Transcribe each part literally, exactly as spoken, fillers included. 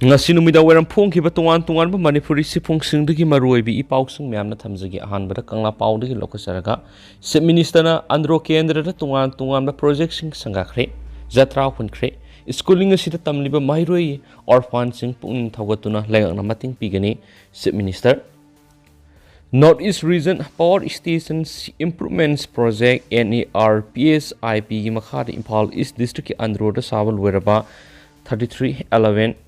ꯉꯁꯤ ꯅꯨꯃꯤꯗꯥꯡ ꯋꯥꯏꯔꯝ ꯐꯣꯡꯈꯤꯕ ꯇꯣꯉꯥꯟ ꯇꯣꯉꯥꯟꯕ ꯃꯅꯤꯄꯨꯔꯤ ꯁꯤꯐꯨꯡꯁꯤꯡꯗꯒꯤ ꯃꯔꯨꯑꯣꯏꯕ ꯏ ꯄꯥꯎꯁꯤꯡ ꯃꯌꯥꯝꯅ ꯊꯝꯖꯒꯦ꯫ ꯑꯍꯥꯟꯕꯗ ꯀꯪꯂꯥ ꯄꯥꯎꯗꯒꯤ ꯂꯧꯈꯠꯆꯔꯒ, ꯆꯤꯐ ꯃꯤꯅꯤꯁꯇꯔꯅ ꯑꯟꯗ꯭ꯔꯣ ꯀꯦꯟꯗ꯭ꯔꯗ ꯇꯣꯉꯥꯟ ꯇꯣꯉꯥꯟꯕ ꯄ꯭ꯔꯣꯖꯦꯛꯁꯤꯡ ꯁꯪꯒꯥꯈ꯭ꯔꯦ, ꯖꯇ꯭ꯔꯥ ꯍꯨꯟꯈ꯭ꯔꯦ꯫ ꯁ꯭ꯀꯨꯜꯂꯤꯡ ꯑꯁꯤꯗ ꯇꯝꯂꯤꯕ ꯃꯍꯩꯔꯣꯏ ꯑꯣꯔꯐꯥꯟꯁꯤꯡ ꯄꯨꯛꯅꯤꯡ ꯊꯧꯒꯠꯇꯨꯅ ꯂꯩꯉꯥꯛꯅ ꯃꯇꯦꯡ ꯄꯤꯒꯅꯤ, chief minister. North East Region Power Stations Improvements Project, N E R P S I P ꯒꯤ ꯃꯈꯥꯗ ꯏꯝꯐꯥꯜ ꯏꯁ ꯗꯤꯁꯇ꯭ꯔꯤꯛꯀꯤ ꯑꯟꯗ꯭ꯔꯣꯗ ꯁꯥꯕ ꯂꯣꯏꯔꯕ thirty three eleven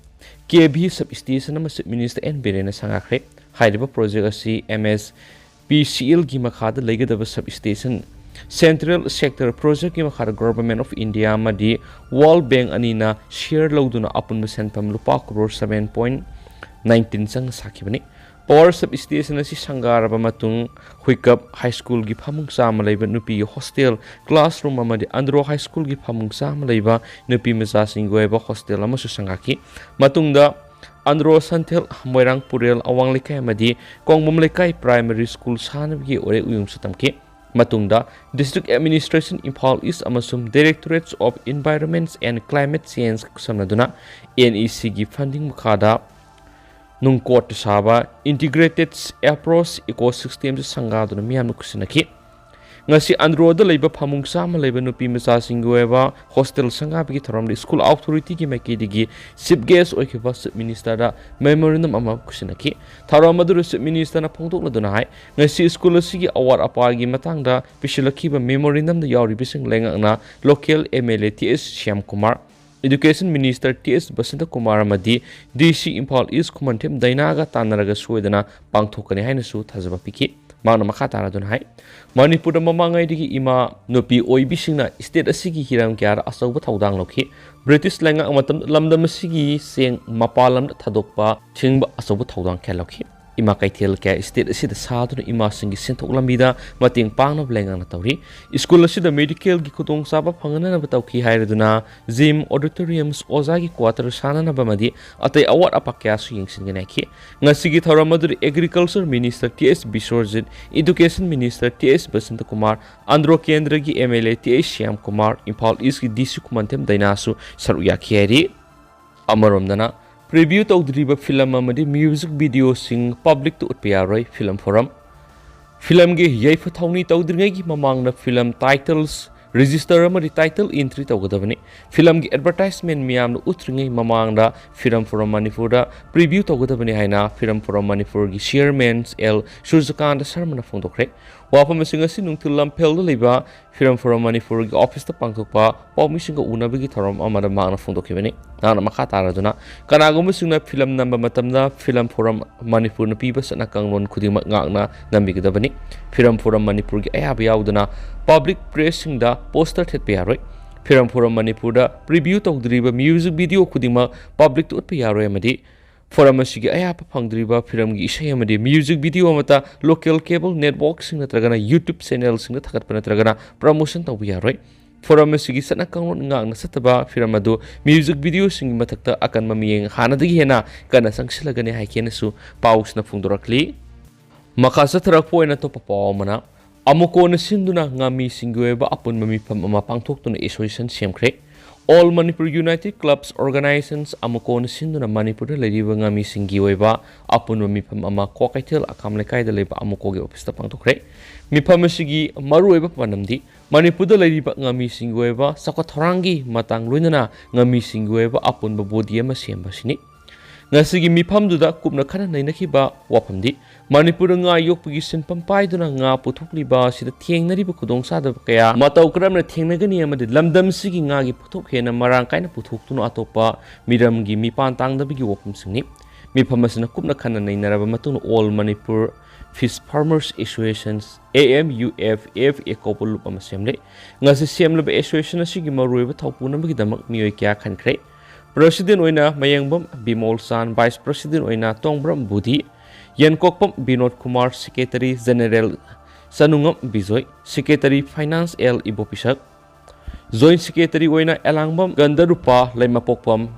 K V substation ꯑꯃ ꯆꯤꯐ ꯃꯤꯅꯤꯁꯇꯔ ꯑꯦꯟ ꯕꯤꯔꯦꯟꯅ ꯁꯪꯒꯥꯈ꯭ꯔꯦ꯫ ꯍꯥꯏꯔꯤꯕ ꯄ꯭ꯔꯣꯖꯦꯛ ꯑꯁꯤ M S P C L ꯒꯤ ꯃꯈꯥꯗ ꯂꯩꯒꯗꯕ substation, Central Sector Project ꯀꯤ ꯃꯈꯥꯗ Government of India ꯑꯃꯗꯤ World Bank ꯑꯅꯤꯅ share ꯂꯧꯗꯨꯅ ꯑꯄꯨꯟꯕ ꯁꯦꯟꯐꯝ ꯂꯨꯄꯥ ꯀ꯭ꯔꯣꯔ seven point nineteen ꯆꯪꯅ ꯁꯥꯈꯤꯕꯅꯤ꯫ Power substation ꯑꯁꯤ ꯁꯪꯒꯥꯔꯕ ꯃꯇꯨꯡ, ꯍꯨꯏꯀꯞ ꯍꯥꯏ ꯁ꯭ꯀꯨꯜꯒꯤ ꯐꯃꯨꯡ ꯆꯥꯝꯃ ꯂꯩꯕ ꯅꯨꯄꯤꯒꯤ hostel, classroom ꯑꯃꯗꯤ ꯑꯟꯗ꯭ꯔꯣ ꯍꯥꯏ ꯁ꯭ꯀꯨꯜꯒꯤ ꯐꯃꯨꯡ ꯆꯥꯝꯃ ꯂꯩꯕ ꯅꯨꯄꯤ ꯃꯆꯥꯁꯤꯡꯒꯤ ꯑꯣꯏꯕ hostel ꯑꯃꯁꯨ ꯁꯪꯒꯥꯈꯤ꯫ ꯃꯇꯨꯡꯗ ꯑꯟꯗ꯭ꯔꯣ ꯁꯟꯊꯦꯜ, ꯃꯣꯏꯔꯥꯡ ꯄꯨꯔꯦꯜ, ꯑꯋꯥꯡ ꯂꯩꯀꯥꯏ ꯑꯃꯗꯤ ꯀꯣꯡꯕꯝ ꯂꯩꯀꯥꯏ primary school ꯁꯥꯅꯕꯒꯤ ꯎꯔꯦꯛ ꯎꯌꯨꯡꯁꯨ ꯇꯝꯈꯤ꯫ ꯃꯇꯨꯡꯗ District Administration Imphal East ꯑꯃꯁꯨꯡ Directorates of Environments and Climate Change ꯈꯨꯠꯁꯝꯅꯗꯨꯅ N E C ꯒꯤ funding ꯃꯈꯥꯗ ꯅꯨꯡꯀꯣꯠꯇ ꯁꯥꯕ Integrated Approach Ecosystem ꯁꯪꯒꯥꯗꯨꯅ ꯃꯤꯌꯥꯝꯅ ꯈꯨꯠꯁꯤꯟꯅꯈꯤ꯫ ꯉꯁꯤ ꯑꯟꯗ꯭ꯔꯣꯗ ꯂꯩꯕ ꯐꯃꯨꯡ ꯆꯥꯝꯃ ꯂꯩꯕ ꯅꯨꯄꯤ ꯃꯆꯥꯁꯤꯡꯒꯤ ꯑꯣꯏꯕ hostel ꯁꯪꯒꯥꯕꯒꯤ ꯊꯧꯔꯝꯗ school authority ꯒꯤ ꯃꯥꯏꯀꯩꯗꯒꯤ chief guest ꯑꯣꯏꯈꯤꯕ Chief Minister ꯗ memorandum ꯑꯃ ꯈꯨꯠꯁꯤꯟꯅꯈꯤ꯫ ꯊꯧꯔꯝ ꯑꯗꯨꯗ Chief Minister ꯅ ꯐꯣꯡꯗꯣꯛꯂꯗꯨꯅ ꯍꯥꯏ, ꯉꯁꯤ ꯁ꯭ꯀꯨꯜ ꯑꯁꯤꯒꯤ ꯑꯋꯥꯠ ꯑꯄꯥꯒꯤ ꯃꯇꯥꯡꯗ ꯄꯤꯁꯤꯜꯂꯛꯈꯤꯕ memorandum ꯗ ꯌꯥꯎꯔꯤꯕꯁꯤꯡ ꯂꯩꯉꯥꯛꯅ local M L A T S Shyam Kumar, Education Minister T S Basanta Kumar ꯑꯃꯗꯤ D C ꯏꯝꯐꯥꯜ ꯏꯁ ꯈꯨꯃꯟꯊꯦꯝ ꯗꯥꯏꯅꯥꯒ ꯇꯥꯟꯅꯔꯒ ꯁꯣꯏꯗꯅ ꯄꯥꯡꯊꯣꯛꯀꯅꯤ ꯍꯥꯏꯅꯁꯨ ꯊꯥꯖꯕ ꯄꯤꯈꯤ꯫ ꯃꯍꯥꯛꯅ ꯃꯈꯥ ꯇꯥꯅ ꯑꯗꯨꯅ ꯍꯥꯏ, ꯃꯅꯤꯄꯨꯔꯗ ꯃꯃꯥꯡꯉꯩꯗꯒꯤ ꯏꯃꯥ ꯅꯨꯄꯤ ꯑꯣꯏꯕꯤꯁꯤꯡꯅ state ꯑꯁꯤꯒꯤ ꯍꯤꯔꯝ ꯀꯌꯥꯗ ꯑꯆꯧꯕ ꯊꯧꯗꯥꯡ ꯂꯧꯈꯤ꯫ ꯕ꯭ꯔꯤꯇꯤꯁ ꯂꯩꯉꯥꯛ ꯃꯇꯝꯗ ꯂꯝꯗꯝ ꯑꯁꯤꯒꯤ ꯆꯦꯡ ꯃꯄꯥꯟ ꯂꯝꯗ ꯊꯥꯗꯣꯛꯄ ꯊꯤꯡꯕ ꯑꯆꯧꯕ ꯊꯧꯗꯥꯡ ꯀꯌꯥ ꯂꯧꯈꯤ꯫ ꯏꯃꯥ ꯀꯩꯊꯦꯜ ꯀꯌꯥ state ꯑꯁꯤꯗ ꯁꯥꯗꯨꯅ ꯏꯃꯥꯁꯤꯡꯒꯤ ꯁꯦꯟꯊꯣꯛ ꯂꯝꯕꯤꯗ ꯃꯇꯦꯡ ꯄꯥꯡꯅꯕ ꯂꯩꯉꯥꯛꯅ ꯇꯧꯔꯤ꯫ ꯁ꯭ꯀꯨꯜ ꯑꯁꯤꯗ medical ꯒꯤ ꯈꯨꯗꯣꯡꯆꯥꯕ ꯐꯪꯍꯟꯅꯕ ꯇꯧꯈꯤ ꯍꯥꯏꯔꯗꯨꯅ gym, auditoriums, ꯑꯣꯖꯥꯒꯤ quarter ꯁꯥꯅꯅꯕ ꯑꯃꯗꯤ ꯑꯇꯩ ꯑꯋꯥꯠ ꯑꯄꯥ ꯀꯌꯥꯁꯨ ꯌꯦꯡꯁꯤꯟꯒꯅꯤ ꯍꯥꯏꯈꯤ꯫ ꯉꯁꯤꯒꯤ ꯊꯧꯔꯝ ꯑꯗꯨꯗ Agriculture Minister T S ꯕꯤꯁ꯭ꯋꯔꯖꯤꯠ, Education Minister T S Basanta Kumar, Andro ꯀꯦꯟꯗ꯭ꯔꯒꯤ M L A T S Shyam Kumar, Imphal ꯏꯁꯀꯤ D C ꯈꯨꯃꯟꯊꯦꯝ ꯗꯥꯏꯅꯥꯁꯨ ꯁꯔꯨꯛ ꯌꯥꯈꯤ ꯍꯥꯏꯔꯤ꯫ ꯑꯃꯔꯣꯝꯗꯅ Preview ꯇꯧꯗ꯭ꯔꯤꯕ ꯐꯤꯂꯝ ꯑꯃꯗꯤ ꯃ꯭ꯌꯨꯖꯤꯛ ꯚꯤꯗꯤꯑꯣꯁꯤꯡ ꯄꯕ꯭ꯂꯤꯛꯇ ꯎꯠꯄ ꯌꯥꯔꯣꯏ꯫ Film form. ꯐꯤꯂꯝꯒꯤ ꯌꯩꯐ ꯊꯧꯅꯤ ꯇꯧꯗ꯭ꯔꯤꯉꯩꯒꯤ ꯃꯃꯥꯡꯗ ꯐꯤꯂꯝ ꯇꯥꯏꯇꯜꯁ ꯔꯦꯖꯤꯁꯇꯔ ꯑꯃꯗꯤ ꯇꯥꯏꯇꯜ ꯑꯦꯟꯇ꯭ꯔꯤ ꯇꯧꯒꯗꯕꯅꯤ꯫ ꯐꯤꯂꯝꯒꯤ ꯑꯦꯗꯚꯔꯇꯥꯏꯖꯃꯦꯟ ꯃꯤꯌꯥꯝꯅ ꯎꯠꯇ꯭ꯔꯤꯉꯩ ꯃꯃꯥꯡꯗ ꯐꯤꯂꯝ ꯐꯣꯔꯝ ꯃꯅꯤꯄꯨꯔꯗ ꯄ꯭ꯔꯤꯚ꯭ꯌꯨ ꯇꯧꯒꯗꯕꯅꯤ ꯍꯥꯏꯅ ꯐꯤꯂꯝ ꯐꯣꯔꯝ ꯃꯅꯤꯄꯨꯔꯒꯤ ꯆꯤꯌꯔꯃꯦꯟ ꯑꯦꯜ ꯁꯨꯔꯖꯀꯥꯟꯇ ꯁꯔꯃꯅ ꯐꯣꯡꯗꯣꯛꯈ꯭ꯔꯦ꯫ ꯋꯥꯐꯝꯁꯤꯡ ꯑꯁꯤ ꯅꯨꯡꯊꯤꯜ ꯂꯝꯐꯦꯜꯗ ꯂꯩꯕ ꯐꯤꯂꯝ ꯐꯣꯔꯝ ꯃꯅꯤꯄꯨꯔꯒꯤ ꯑꯣꯐꯤꯁꯇ ꯄꯥꯡꯊꯣꯛꯄ ꯄꯥꯎꯃꯤꯁꯤꯡꯒ ꯎꯅꯕꯒꯤ ꯊꯧꯔꯝ ꯑꯃꯗ ꯃꯍꯥꯛꯅ ꯐꯣꯡꯗꯣꯛꯈꯤꯕꯅꯤ꯫ ꯃꯍꯥꯛꯅ ꯃꯈꯥ ꯇꯥꯔꯗꯨꯅ, ꯀꯅꯥꯒꯨꯝꯕꯁꯤꯡꯅ ꯐꯤꯂꯝ ꯅꯝꯕ ꯃꯇꯝꯗ ꯐꯤꯂꯝ ꯐꯣꯔꯝ ꯃꯅꯤꯄꯨꯔꯅ ꯄꯤꯕ ꯆꯠꯅ ꯀꯥꯡꯂꯣꯟ ꯈꯨꯗꯤꯡꯃꯛ ꯉꯥꯛꯅ ꯅꯝꯕꯤꯒꯗꯕꯅꯤ꯫ ꯐꯤꯂꯝ ꯐꯣꯔꯝ ꯃꯅꯤꯄꯨꯔꯒꯤ ꯑꯌꯥꯕ ꯌꯥꯎꯗꯅ ꯄꯕ꯭ꯂꯤꯛ ꯄ꯭ꯔꯦꯁꯁꯤꯡꯗ ꯄꯣꯁꯇꯔ ꯊꯦꯠꯄ ꯌꯥꯔꯣꯏ꯫ ꯐꯤꯂꯝ ꯐꯣꯔꯝ ꯃꯅꯤꯄꯨꯔꯗ ꯄ꯭ꯔꯤꯚ꯭ꯌꯨ ꯇꯧꯗ꯭ꯔꯤꯕ ꯃ꯭ꯌꯨꯖꯤꯛ ꯚꯤꯗꯤꯑꯣ ꯈꯨꯗꯤꯡꯃꯛ ꯄꯕ꯭ꯂꯤꯛꯇ ꯎꯠꯄ ꯌꯥꯔꯣꯏ ꯑꯃꯗꯤ ꯐꯣꯔꯝ ꯑꯁꯤꯒꯤ ꯑꯌꯥꯕ ꯐꯪꯗ꯭ꯔꯤꯕ ꯐꯤꯂꯝꯒꯤ ꯏꯁꯩ ꯑꯃꯗꯤ ꯃ꯭ꯌꯨꯖꯤꯛ ꯚꯤꯗꯤꯑꯣ ꯑꯃꯠꯇ ꯂꯣꯀꯦꯜ ꯀꯦꯕꯜ ꯅꯦꯠꯋꯥꯔꯛꯁꯤꯡ ꯅꯠꯇ꯭ꯔꯒꯅ YouTube ꯆꯦꯅꯦꯜꯁꯤꯡꯗ ꯊꯥꯒꯠꯄ ꯅꯠꯇ꯭ꯔꯒꯅ ꯄ꯭ꯔꯃꯣꯁꯟ ꯇꯧꯕ ꯌꯥꯔꯣꯏ꯫ ꯐꯣꯔꯝ ꯑꯁꯤꯒꯤ ꯆꯠꯅ ꯀꯥꯡꯂꯣꯟ ꯉꯥꯛꯅ ꯆꯠꯇꯕ ꯐꯤꯂꯝ ꯑꯗꯨ ꯃ꯭ꯌꯨꯖꯤꯛ ꯚꯤꯗꯤꯑꯣꯁꯤꯡꯒꯤ ꯃꯊꯛꯇ ꯑꯀꯟꯕ ꯃꯤꯠꯌꯦꯡ ꯍꯥꯟꯅꯗꯒꯤ ꯍꯦꯟꯅ ꯀꯟꯅ ꯆꯪꯁꯤꯜꯂꯒꯅꯤ ꯍꯥꯏꯈꯤꯅꯁꯨ ꯄꯥꯎꯁꯤꯅ ꯐꯣꯡꯗꯣꯔꯛꯂꯤ꯫ ꯃꯈꯥ ꯆꯠꯊꯔꯛꯄ ꯑꯣꯏꯅ ꯑꯇꯣꯞꯄ ꯄꯥꯎ ꯑꯃꯅ, ꯑꯃꯨꯀꯣꯅ ꯁꯤꯟꯗꯨꯅ ꯉꯥꯃꯤꯁꯤꯡꯒꯤ ꯑꯣꯏꯕ ꯑꯄꯨꯟꯕ ꯃꯤꯐꯝ ꯑꯃ ꯄꯥꯡꯊꯣꯛꯇꯨꯅ ꯑꯦꯁꯣꯁꯤꯌꯦꯁꯟ ꯁꯦꯝꯈ꯭ꯔꯦ꯫ All Manipur United Clubs Organizations, ꯑꯃꯨꯀꯣꯅ ꯁꯤꯟꯗꯨꯅ ꯃꯅꯤꯄꯨꯔꯗ ꯂꯩꯔꯤꯕ ꯉꯥꯃꯤꯁꯤꯡꯒꯤ ꯑꯣꯏꯕ ꯑꯄꯨꯟꯕ ꯃꯤꯐꯝ ꯑꯃ ꯀ꯭ꯋꯥꯀꯩꯊꯦꯜ ꯑꯈꯥꯝ ꯂꯩꯀꯥꯏꯗ ꯂꯩꯕ ꯑꯃꯨꯀꯣꯒꯤ ꯑꯣꯐꯤꯁꯇ ꯄꯥꯡꯊꯣꯛꯈ꯭ꯔꯦ꯫ ꯃꯤꯐꯝ ꯑꯁꯤꯒꯤ ꯃꯔꯨꯑꯣꯏꯕ ꯄꯥꯟꯗꯝꯗꯤ ꯃꯅꯤꯄꯨꯔꯗ ꯂꯩꯔꯤꯕ ꯉꯥꯃꯤꯁꯤꯡꯒꯤ ꯑꯣꯏꯕ ꯆꯥꯎꯈꯠ ꯊꯧꯔꯥꯡꯒꯤ ꯃꯇꯥꯡ ꯂꯣꯏꯅꯅ ꯉꯥꯃꯤꯁꯤꯡꯒꯤ ꯑꯣꯏꯕ ꯑꯄꯨꯟꯕ ꯕꯣꯗꯤ ꯑꯃ ꯁꯦꯝꯕ ꯑꯁꯤꯅꯤ꯫ ꯉꯁꯤꯒꯤ ꯃꯤꯐꯝꯗꯨꯗ ꯀꯨꯞꯅ ꯈꯟꯅ ꯅꯩꯅꯈꯤꯕ ꯋꯥꯐꯝꯗꯤ, ꯃꯅꯤꯄꯨꯔꯗ ꯉꯥ ꯌꯣꯛꯄꯒꯤ ꯁꯤꯟꯐꯝ ꯄꯥꯏꯗꯨꯅ ꯉꯥ ꯄꯨꯊꯣꯛꯂꯤꯕ ꯑꯁꯤꯗ ꯊꯦꯡꯅꯔꯤꯕ ꯈꯨꯗꯣꯡꯆꯥꯗꯕ ꯀꯌꯥ ꯃꯇꯧ ꯀꯔꯝꯅ ꯊꯦꯡꯅꯒꯅꯤ ꯑꯃꯗꯤ ꯂꯝꯗꯝꯁꯤꯒꯤ ꯉꯥꯒꯤ ꯄꯣꯠꯊꯣꯛ ꯍꯦꯟꯅ ꯃꯔꯥꯡ ꯀꯥꯏꯅ ꯄꯨꯊꯣꯛꯇꯨꯅ ꯑꯇꯣꯞꯄ ꯃꯤꯔꯝꯒꯤ ꯃꯤꯄꯥꯟ ꯇꯥꯡꯗꯕꯒꯤ ꯋꯥꯐꯝꯁꯤꯡꯅꯤ꯫ ꯃꯤꯐꯝ ꯑꯁꯤꯅ ꯀꯨꯞꯅ ꯈꯟꯅ ꯅꯩꯅꯔꯕ ꯃꯇꯨꯡꯗ All Manipur Fish Farmers Associations, A M U F F A, ꯀꯧꯕ ꯂꯨꯞ ꯑꯃ ꯁꯦꯝꯂꯦ꯫ ꯉꯁꯤ ꯁꯦꯝꯂꯕ ꯑꯦꯁꯣꯁꯤꯌꯦꯁꯟ ꯑꯁꯤꯒꯤ ꯃꯔꯨꯑꯣꯏꯕ ꯊꯧꯄꯨꯅꯕꯒꯤꯗꯃꯛ ꯃꯤꯑꯣꯏ ꯀꯌꯥ ꯈꯟꯈ꯭ꯔꯦ꯫ ꯄ꯭ꯔꯁꯤꯗꯦꯟ ꯑꯣꯏꯅ ꯃꯌꯦꯡꯕꯝ ꯕꯤꯃꯣꯜ ꯆꯥꯟ, ꯚꯥꯏꯁ ꯄ꯭ꯔꯁꯤꯗꯦꯟ ꯑꯣꯏꯅ ꯇꯣꯡꯕ꯭ꯔꯝ ꯕꯨꯙꯤ, ꯌꯦꯟꯀꯣꯛꯄꯝ Binod Kumar, secretary general Chanungam Bijoy, secretary finance L Ibopishak, joint secretary ꯑꯣꯏꯅ Elangbam Gandrupa, Leimapokpam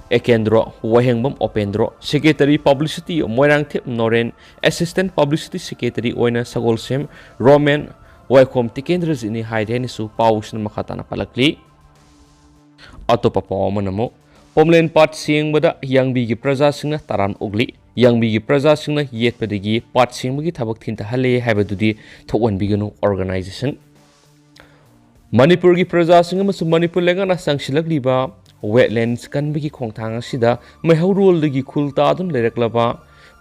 Ekendro, Wahengbam Opendro, secretary publicity Moirangthem Noren, assistant publicity secretary ꯑꯣꯏꯅ ꯁꯒꯣꯜꯁꯦꯝ ꯔꯣꯃꯦꯟ, ꯋꯥꯏꯈꯣꯝ ꯇꯤꯀꯦꯟꯗ꯭ꯔꯖꯤꯠꯅꯤ ꯍꯥꯏꯔꯦ ꯍꯥꯏꯅꯁꯨ ꯄꯥꯎꯁꯤꯅ ꯃꯈꯥ ꯇꯥꯅ ꯄꯜꯂꯛꯂꯤ꯫ ꯑꯇꯣꯞꯄ ꯄꯥꯎ ꯑꯃꯅ ꯑꯃꯨꯛ, ꯄꯣꯝꯂꯦꯟ ꯄꯥꯠ ꯁꯦꯡꯕꯗ ꯌꯥꯡꯕꯤꯒꯤ ꯄ꯭ꯔꯖꯥꯁꯤꯡꯅ ꯇꯔꯥꯝ ꯑꯣꯛꯂꯤ꯫ ꯌꯥꯡꯕꯤꯒꯤ ꯄ꯭ꯔꯖꯥꯁꯤꯡꯅ ꯌꯦꯠꯄꯗꯒꯤ ꯄꯥꯠ ꯁꯦꯡꯕꯒꯤ ꯊꯕꯛ ꯊꯤꯟꯊꯍꯜꯂꯦ ꯍꯥꯏꯕꯗꯨꯗꯤ ꯊꯣꯛꯍꯟꯕꯤꯒꯅꯨ ꯑꯣꯔꯒꯅꯥꯏꯖꯦꯁꯟ꯫ ꯃꯅꯤꯄꯨꯔꯒꯤ ꯄ꯭ꯔꯖꯥꯁꯤꯡ ꯑꯃꯁꯨꯡ ꯃꯅꯤꯄꯨꯔ ꯂꯩꯉꯥꯛꯅ ꯆꯪꯁꯤꯜꯂꯛꯂꯤꯕ ꯋꯦꯠꯂꯦꯟꯁ ꯀꯟꯕꯒꯤ ꯈꯣꯡꯊꯥꯡ ꯑꯁꯤꯗ ꯃꯩꯍꯧꯔꯣꯜꯗꯒꯤ ꯈꯨꯜ ꯇꯥꯗꯨꯅ ꯂꯩꯔꯛꯂꯕ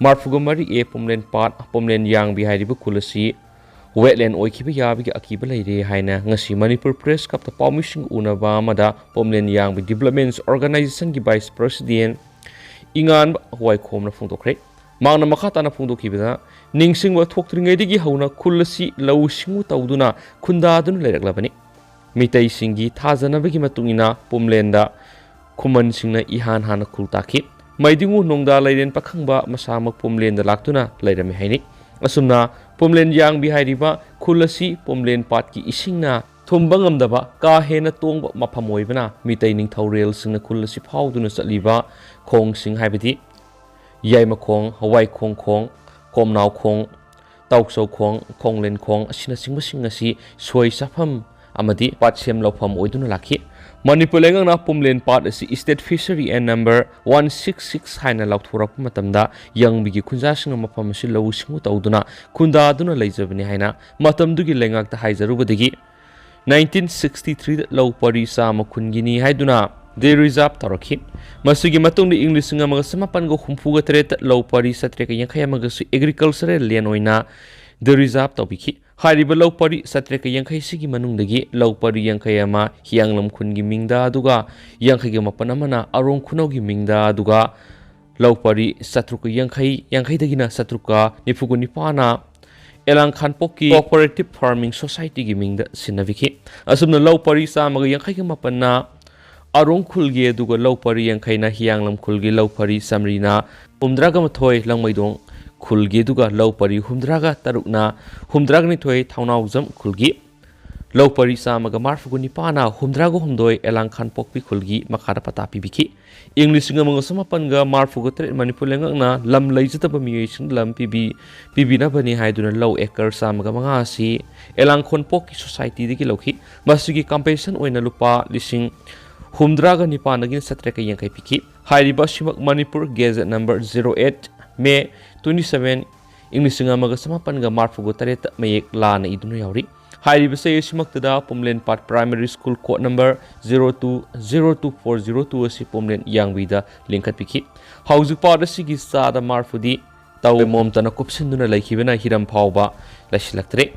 ꯃꯔꯐꯨꯒ ꯃꯔꯤ ꯑꯦ ꯄꯣꯝꯂꯦꯟ ꯄꯥꯠ, ꯄꯣꯝꯂꯦꯟ ꯌꯥꯡꯕꯤ ꯍꯥꯏꯔꯤꯕ ꯈꯨꯜ ꯑꯁꯤ ꯋꯦꯠꯂꯦꯟ ꯑꯣꯏꯈꯤꯕ ꯌꯥꯕꯒꯤ ꯑꯀꯤꯕ ꯂꯩꯔꯦ ꯍꯥꯏꯅ ꯉꯁꯤ ꯃꯅꯤꯄꯨꯔ ꯄ꯭ꯔꯦꯁ ꯀ꯭ꯂꯕꯇ ꯄꯥꯎꯃꯤꯁꯤꯡ ꯎꯅꯕ ꯑꯃꯗ ꯄꯣꯝꯂꯦꯟ ꯌꯥꯡꯕꯤ ꯗꯤꯕ꯭ꯂꯞꯃꯦꯟꯁ ꯑꯣꯔꯒꯅꯥꯏꯖꯦꯁꯟꯒꯤ ꯚꯥꯏꯁ ꯄ꯭ꯔꯁꯤꯗꯦꯟ ꯏꯉꯥꯟꯕ ꯋꯥꯏꯈꯣꯝꯅ ꯐꯣꯡꯗꯣꯛꯈ꯭ꯔꯦ꯫ ꯃꯍꯥꯛꯅ ꯃꯈꯥ ꯇꯥꯅ ꯐꯣꯡꯗꯣꯛꯈꯤꯕꯗ, ꯅꯤꯡꯁꯤꯡꯕ ꯊꯣꯛꯇ꯭ꯔꯤꯉꯩꯗꯒꯤ ꯍꯧꯅ ꯈꯨꯜ ꯑꯁꯤ ꯂꯧꯎ ꯁꯤꯡꯎ ꯇꯧꯗꯨꯅ ꯈꯨꯟꯗꯥꯗꯨꯅ ꯂꯩꯔꯛꯂꯕꯅꯤ꯫ ꯃꯤꯇꯩꯁꯤꯡꯒꯤ ꯊꯥꯖꯅꯕꯒꯤ ꯃꯇꯨꯡ ꯏꯟꯅ ꯄꯣꯝꯂꯦꯟꯗ ꯈꯨꯃꯟꯁꯤꯡꯅ ꯏꯍꯥꯟ ꯍꯥꯟꯅ ꯈꯨꯜ ꯇꯥꯈꯤ꯫ ꯃꯩꯗꯤꯉꯨ ꯅꯣꯡꯗꯥ ꯂꯩꯔꯦꯟ ꯄꯥꯈꯪꯕ ꯃꯁꯥꯃꯛ ꯄꯣꯝꯂꯦꯟꯗ ꯂꯥꯛꯇꯨꯅ ꯂꯩꯔꯝꯃꯤ ꯍꯥꯏꯅꯩ꯫ ꯑꯁꯨꯝꯅ ꯄꯣꯝꯂꯦꯟ ꯌꯥꯡꯕꯤ ꯍꯥꯏꯔꯤꯕ ꯈꯨꯜ ꯑꯁꯤ ꯄꯣꯝꯂꯦꯟ ꯄꯥꯠꯀꯤ ꯏꯁꯤꯡꯅ ꯊꯨꯝꯕ ꯉꯝꯗꯕ ꯀꯥ ꯍꯦꯟꯅ ꯇꯣꯡꯕ ꯃꯐꯝ ꯑꯣꯏꯕꯅ ꯃꯤꯇꯩ ꯅꯤꯡꯊꯧꯔꯦꯜꯁꯤꯡꯅ ꯈꯨꯜ ꯑꯁꯤ ꯐꯥꯎꯗꯨꯅ ꯆꯠꯂꯤꯕ ꯈꯣꯡꯁꯤꯡ ꯍꯥꯏꯕꯗꯤ ꯌꯥꯏꯃꯈꯣꯡ, ꯍꯋꯥꯏꯈꯣꯡ ꯈꯣꯡ, ꯀꯣꯝꯅꯥꯎꯈꯣꯡ, ꯇꯥꯎꯆꯧꯈꯣꯡ, ꯈꯣꯡꯂꯦꯟꯈꯣꯡ ꯑꯁꯤꯅꯆꯤꯡꯕꯁꯤꯡ ꯑꯁꯤ ꯁꯣꯏ ꯆꯥꯐꯝ ꯑꯃꯗꯤ ꯄꯥꯠꯁꯦꯝ ꯂꯧꯐꯝ ꯑꯣꯏꯗꯨꯅ ꯂꯥꯛꯈꯤ꯫ ꯃꯅꯤꯄꯨꯔ ꯂꯩꯉꯥꯛꯅ ꯄꯨꯝꯂꯦꯟ ꯄꯥꯠ ꯑꯁꯤ State Fishery Act number one six six ꯍꯥꯏꯅ ꯂꯥꯎꯊꯣꯔꯛꯄ ꯃꯇꯝꯗ ꯌꯪꯕꯤꯒꯤ ꯈꯨꯟꯖꯥꯁꯤꯡꯅ ꯃꯐꯝ ꯑꯁꯤ ꯂꯧꯎ ꯁꯤꯡꯎ ꯇꯧꯗꯨꯅ ꯈꯨꯟꯗꯥꯗꯨꯅ ꯂꯩꯖꯕꯅꯤ ꯍꯥꯏꯅ ꯃꯇꯝꯗꯨꯒꯤ ꯂꯩꯉꯥꯛꯇ ꯍꯥꯏꯖꯔꯨꯕꯗꯒꯤ nineteen sixty three ꯗ ꯂꯧ ꯄꯔꯤ ꯆꯥꯝꯃ ꯈꯨꯟꯒꯤꯅꯤ ꯍꯥꯏꯗꯨꯅ ꯗꯦꯔꯤꯖꯥꯔꯚ ꯇꯧꯔꯛꯈꯤ꯫ ꯃꯁꯤꯒꯤ ꯃꯇꯨꯡꯗ ꯏꯪ ꯂꯤꯁꯤꯡ ꯑꯃꯒ ꯆꯃꯥꯄꯟꯒ ꯍꯨꯝꯐꯨꯒ ꯇꯔꯦꯠꯇ ꯂꯧ ꯄꯔꯤ ꯆꯥꯇ꯭ꯔꯦꯠꯀ ꯌꯥꯡꯈꯩ ꯑꯃꯒꯁꯨ ꯑꯦꯒ꯭ꯔꯤꯀꯜꯆꯔꯦꯜ ꯂꯦꯟ ꯑꯣꯏꯅ ꯗꯦꯔꯤꯖꯥꯔꯚ ꯇꯧꯕꯤꯈꯤ꯫ ꯍꯥꯏꯔꯤꯕ ꯂꯧ ꯄꯔꯤ ꯆꯥꯇ꯭ꯔꯦꯠꯀ ꯌꯥꯡꯈꯩꯁꯤꯒꯤ ꯃꯅꯨꯡꯗꯒꯤ ꯂꯧ ꯄꯔꯤ ꯌꯥꯡꯈꯩ ꯑꯃ ꯍꯤꯌꯥꯡꯂꯝ ꯈꯨꯟꯒꯤ ꯃꯤꯡꯗ, ꯑꯗꯨꯒ ꯌꯥꯡꯈꯩꯒ ꯃꯥꯄꯟ ꯑꯃꯅ ꯑꯔꯣꯡ ꯈꯨꯅꯧꯒꯤ ꯃꯤꯡꯗ, ꯑꯗꯨꯒ ꯂꯧ ꯄꯔꯤ ꯆꯥꯇ꯭ꯔꯨꯛꯀ ꯌꯥꯡꯈꯩ, ꯌꯥꯡꯈꯩꯗꯒꯤꯅ ꯆꯥꯇ꯭ꯔꯨꯛꯀ ꯅꯤꯐꯨꯒ ꯅꯤꯄꯥꯟꯅ ꯑꯦꯂꯥꯡ ꯈꯥꯟꯄꯣꯛꯀꯤ ꯀꯣꯑꯣꯄꯔꯦꯇꯤꯚ ꯐꯥꯔꯃꯤꯡ ꯁꯣꯁꯥꯏꯇꯤꯒꯤ ꯃꯤꯡꯗ ꯁꯤꯟꯅꯕꯤꯈꯤ꯫ ꯑꯁꯨꯝꯅ ꯂꯧ ꯄꯔꯤ ꯆꯥꯝꯃꯒ ꯌꯥꯡꯈꯩꯒ ꯃꯥꯄꯟꯅ ꯑꯔꯣꯡ ꯈꯨꯜꯒꯤ, ꯑꯗꯨꯒ ꯂꯧ ꯄꯔꯤ ꯌꯥꯡꯈꯩꯅ ꯍꯤꯌꯥꯡꯂꯝ ꯈꯨꯜꯒꯤ, ꯂꯧ ꯄꯔꯤ ꯆꯥꯃꯔꯤꯅ ꯍꯨꯝꯗ꯭ꯔꯥꯒ ꯃꯥꯊꯣꯏ ꯂꯪꯃꯩꯗꯣꯡ ꯈꯨꯜꯒꯤ, ꯑꯗꯨꯒ ꯂꯧ ꯄꯔꯤ ꯍꯨꯝꯗ꯭ꯔꯥꯒ ꯇꯔꯨꯛꯅ ꯍꯨꯝꯗ꯭ꯔꯥꯒ ꯅꯤꯊꯣꯏ ꯊꯧꯅꯥꯎꯖꯝ ꯈꯨꯜꯒꯤ, ꯂꯧ ꯄꯔꯤ ꯆꯥꯝꯃꯒ ꯃꯔꯐꯨꯒ ꯅꯤꯄꯥꯟꯅ ꯍꯨꯝꯗ꯭ꯔꯥꯒ ꯍꯨꯝꯗꯣꯏ ꯑꯦꯂꯥꯡ ꯈꯥꯟꯄꯣꯛꯄꯤ ꯈꯨꯜꯒꯤ ꯃꯈꯥꯗ ꯄꯇꯥ ꯄꯤꯕꯤꯈꯤ꯫ ꯏꯪ ꯂꯤꯁꯤꯡ ꯑꯃꯒ ꯆꯃꯥꯄꯟꯒ ꯃꯔꯐꯨꯒ ꯇꯔꯦꯠ ꯃꯅꯤꯄꯨꯔ ꯂꯩꯉꯥꯛꯅ ꯂꯝ ꯂꯩꯖꯗꯕ ꯃꯤꯑꯣꯏꯁꯤꯡꯗ ꯂꯝ ꯄꯤꯕꯤ-, ꯄꯤꯕꯤꯅꯕꯅꯤ ꯍꯥꯏꯗꯨꯅ ꯂꯧ ꯑꯦꯀꯔ ꯆꯥꯝꯃꯒ ꯃꯉꯥ ꯑꯁꯤ ꯑꯦꯂꯥꯡ ꯈꯥꯟꯄꯣꯛꯀꯤ ꯁꯣꯁꯥꯏꯇꯤꯗꯒꯤ ꯂꯧꯈꯤ꯫ ꯃꯁꯤꯒꯤ ꯀꯝꯄꯦꯟꯁꯦꯁꯟ ꯑꯣꯏꯅ ꯂꯨꯄꯥ ꯂꯤꯁꯤꯡ ꯍꯨꯝꯗ꯭ꯔꯥꯒ ꯅꯤꯄꯥꯟꯗꯒꯤꯅ ꯆꯥꯇ꯭ꯔꯦꯠꯀ ꯌꯥꯡꯈꯩ ꯄꯤꯈꯤ꯫ ꯍꯥꯏꯔꯤꯕ ꯑꯁꯤꯃꯛ Manipur gadget number zero eight, ꯃꯦ twenty seven, ꯏꯪ ꯂꯤꯁꯤꯡ ꯑꯃꯒ ꯆꯃꯥꯄꯟꯒ ꯃꯔꯤꯐꯨꯒ ꯇꯔꯦꯠꯇ ꯃꯌꯦꯛ ꯂꯥꯅ ꯏꯗꯨꯅ ꯌꯥꯎꯔꯤ꯫ ꯍꯥꯏꯔꯤꯕ ꯆꯍꯤ ꯑꯁꯤꯃꯛꯇꯗ ꯄꯨꯝꯂꯦꯟꯄꯥꯠ Primary School code number zero two zero two four zero two ꯑꯁꯤ ꯄꯨꯝꯂꯦꯟ ꯌꯥꯡꯕꯤꯗ ꯂꯤꯡꯈꯠꯄꯤꯈꯤ꯫ ꯍꯧꯖꯤꯛ ꯄꯥꯠ ꯑꯁꯤꯒꯤ ꯆꯥꯗ ꯃꯔꯤꯐꯨꯗꯤ ꯇꯧ ꯃꯣꯝꯇꯅ ꯀꯨꯞꯁꯤꯟꯗꯨꯅ ꯂꯩꯈꯤꯕꯅ ꯍꯤꯔꯝ ꯐꯥꯎꯕ ꯂꯩꯁꯤꯜꯂꯛꯇ꯭ꯔꯦ꯫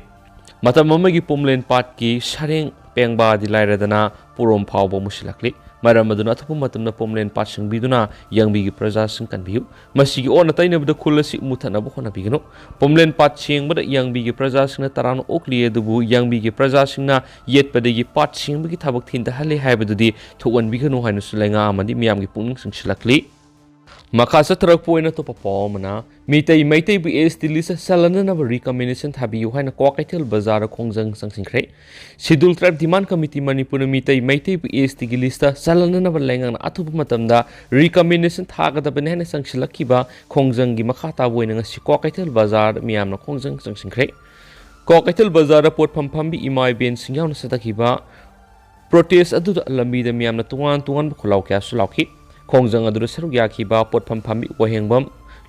ꯃꯇꯝ ꯑꯃꯒꯤ ꯄꯨꯝꯂꯦꯟ ꯄꯥꯠꯀꯤ ꯁꯔꯦꯡ ꯄꯦꯡꯕꯥꯗꯤ ꯂꯥꯏꯔꯗꯅ ꯄꯨꯔꯣꯝ ꯐꯥꯎꯕ ꯃꯨꯁꯤꯜꯂꯛꯂꯤ꯫ ꯃꯔꯝ ꯑꯗꯨꯅ ꯑꯊꯨꯕ ꯃꯇꯝꯗ ꯄꯨꯝꯂꯦꯟ ꯄꯥꯠ ꯁꯦꯡꯕꯤꯗꯨꯅ ꯌꯥꯡꯕꯤꯒꯤ ꯄ꯭ꯔꯖꯥꯁꯤꯡ ꯀꯟꯕꯤꯌꯨ꯫ ꯃꯁꯤꯒꯤ ꯑꯣꯟꯅ ꯇꯩꯅꯕꯗ ꯈꯨꯜ ꯑꯁꯤ ꯃꯨꯊꯠꯅꯕ ꯍꯣꯠꯅꯕꯤꯒꯅꯨ꯫ ꯄꯨꯝꯂꯦꯟ ꯄꯥꯠ ꯁꯦꯡꯕꯗ ꯌꯥꯡꯕꯤꯒꯤ ꯄ꯭ꯔꯖꯥꯁꯤꯡꯅ ꯇꯔꯥꯝꯅ ꯑꯣꯛꯂꯤ, ꯑꯗꯨꯕꯨ ꯌꯥꯡꯕꯤꯒꯤ ꯄ꯭ꯔꯖꯥꯁꯤꯡꯅ ꯌꯦꯠꯄꯗꯒꯤ ꯄꯥꯠ ꯁꯦꯡꯕꯒꯤ ꯊꯕꯛ ꯊꯤꯟꯊꯍꯜꯂꯤ ꯍꯥꯏꯕꯗꯨꯗꯤ ꯊꯣꯛꯍꯟꯕꯤꯒꯅꯨ ꯍꯥꯏꯅꯁꯨ ꯂꯩꯉꯥꯛ ꯑꯃꯗꯤ ꯃꯤꯌꯥꯝꯒꯤ ꯄꯨꯛꯅꯤꯡ ꯆꯤꯡꯁꯤꯜꯂꯛꯂꯤ꯫ ꯃꯈꯥ ꯆꯠꯊꯔꯛꯄ ꯑꯣꯏꯅ ꯑꯇꯣꯞꯄ ꯄꯥꯎ ꯑꯃꯅ, Meitei ꯃꯩꯇꯩꯕꯨ S T list ꯆꯜꯍꯟꯅꯅꯕ recommendation ꯊꯥꯕꯤꯌꯨ ꯍꯥꯏꯅ ꯀ꯭ꯋꯥꯀꯩꯊꯦꯜ ꯕꯖꯥꯔꯗ ꯈꯣꯡꯖꯪ ꯆꯪꯁꯤꯟꯈ꯭ꯔꯦ꯫ Scheduled Tribe Demand Committee ꯃꯅꯤꯄꯨꯔꯅ ꯃꯤꯇꯩ ꯃꯩꯇꯩꯕꯨ S T ꯒꯤ list ꯆꯜꯍꯟꯅꯅꯕ ꯂꯩꯉꯥꯛꯅ ꯑꯊꯨꯕ ꯃꯇꯝꯗ recommendation ꯊꯥꯒꯗꯕꯅꯤ ꯍꯥꯏꯅ ꯆꯪꯁꯤꯜꯂꯛꯈꯤꯕ ꯈꯣꯡꯖꯪꯒꯤ ꯃꯈꯥ ꯇꯥꯕ ꯑꯣꯏꯅ ꯉꯁꯤ ꯀ꯭ꯋꯥꯀꯩꯊꯦꯜ ꯕꯖꯥꯔꯗ ꯃꯤꯌꯥꯝꯅ ꯈꯣꯡꯖꯪ ꯆꯪꯁꯤꯟꯈ꯭ꯔꯦ꯫ ꯀ꯭ꯋꯥꯀꯩꯊꯦꯜ ꯕꯖꯥꯔꯗ ꯄꯣꯠꯐꯝ ꯐꯝꯕꯤ ꯏꯃꯥ ꯏꯕꯦꯟꯁꯤꯡ ꯌꯥꯎꯅ ꯆꯠꯊꯈꯤꯕ protest ꯑꯗꯨꯗ ꯂꯝꯕꯤꯗ ꯃꯤꯌꯥꯝꯅ ꯇꯣꯉꯥꯟ ꯇꯣꯉꯥꯟꯕ ꯈꯨꯜꯂꯥꯎ ꯀꯌꯥꯁꯨ ꯂꯥꯎꯈꯤ꯫ ꯈꯣꯡꯖꯪ ꯑꯗꯨꯗ ꯁꯔꯨꯛ ꯌꯥꯈꯤꯕ ꯄꯣꯠꯐꯝ ꯐꯝꯕꯤ ꯋꯥꯍꯦꯡꯕꯝ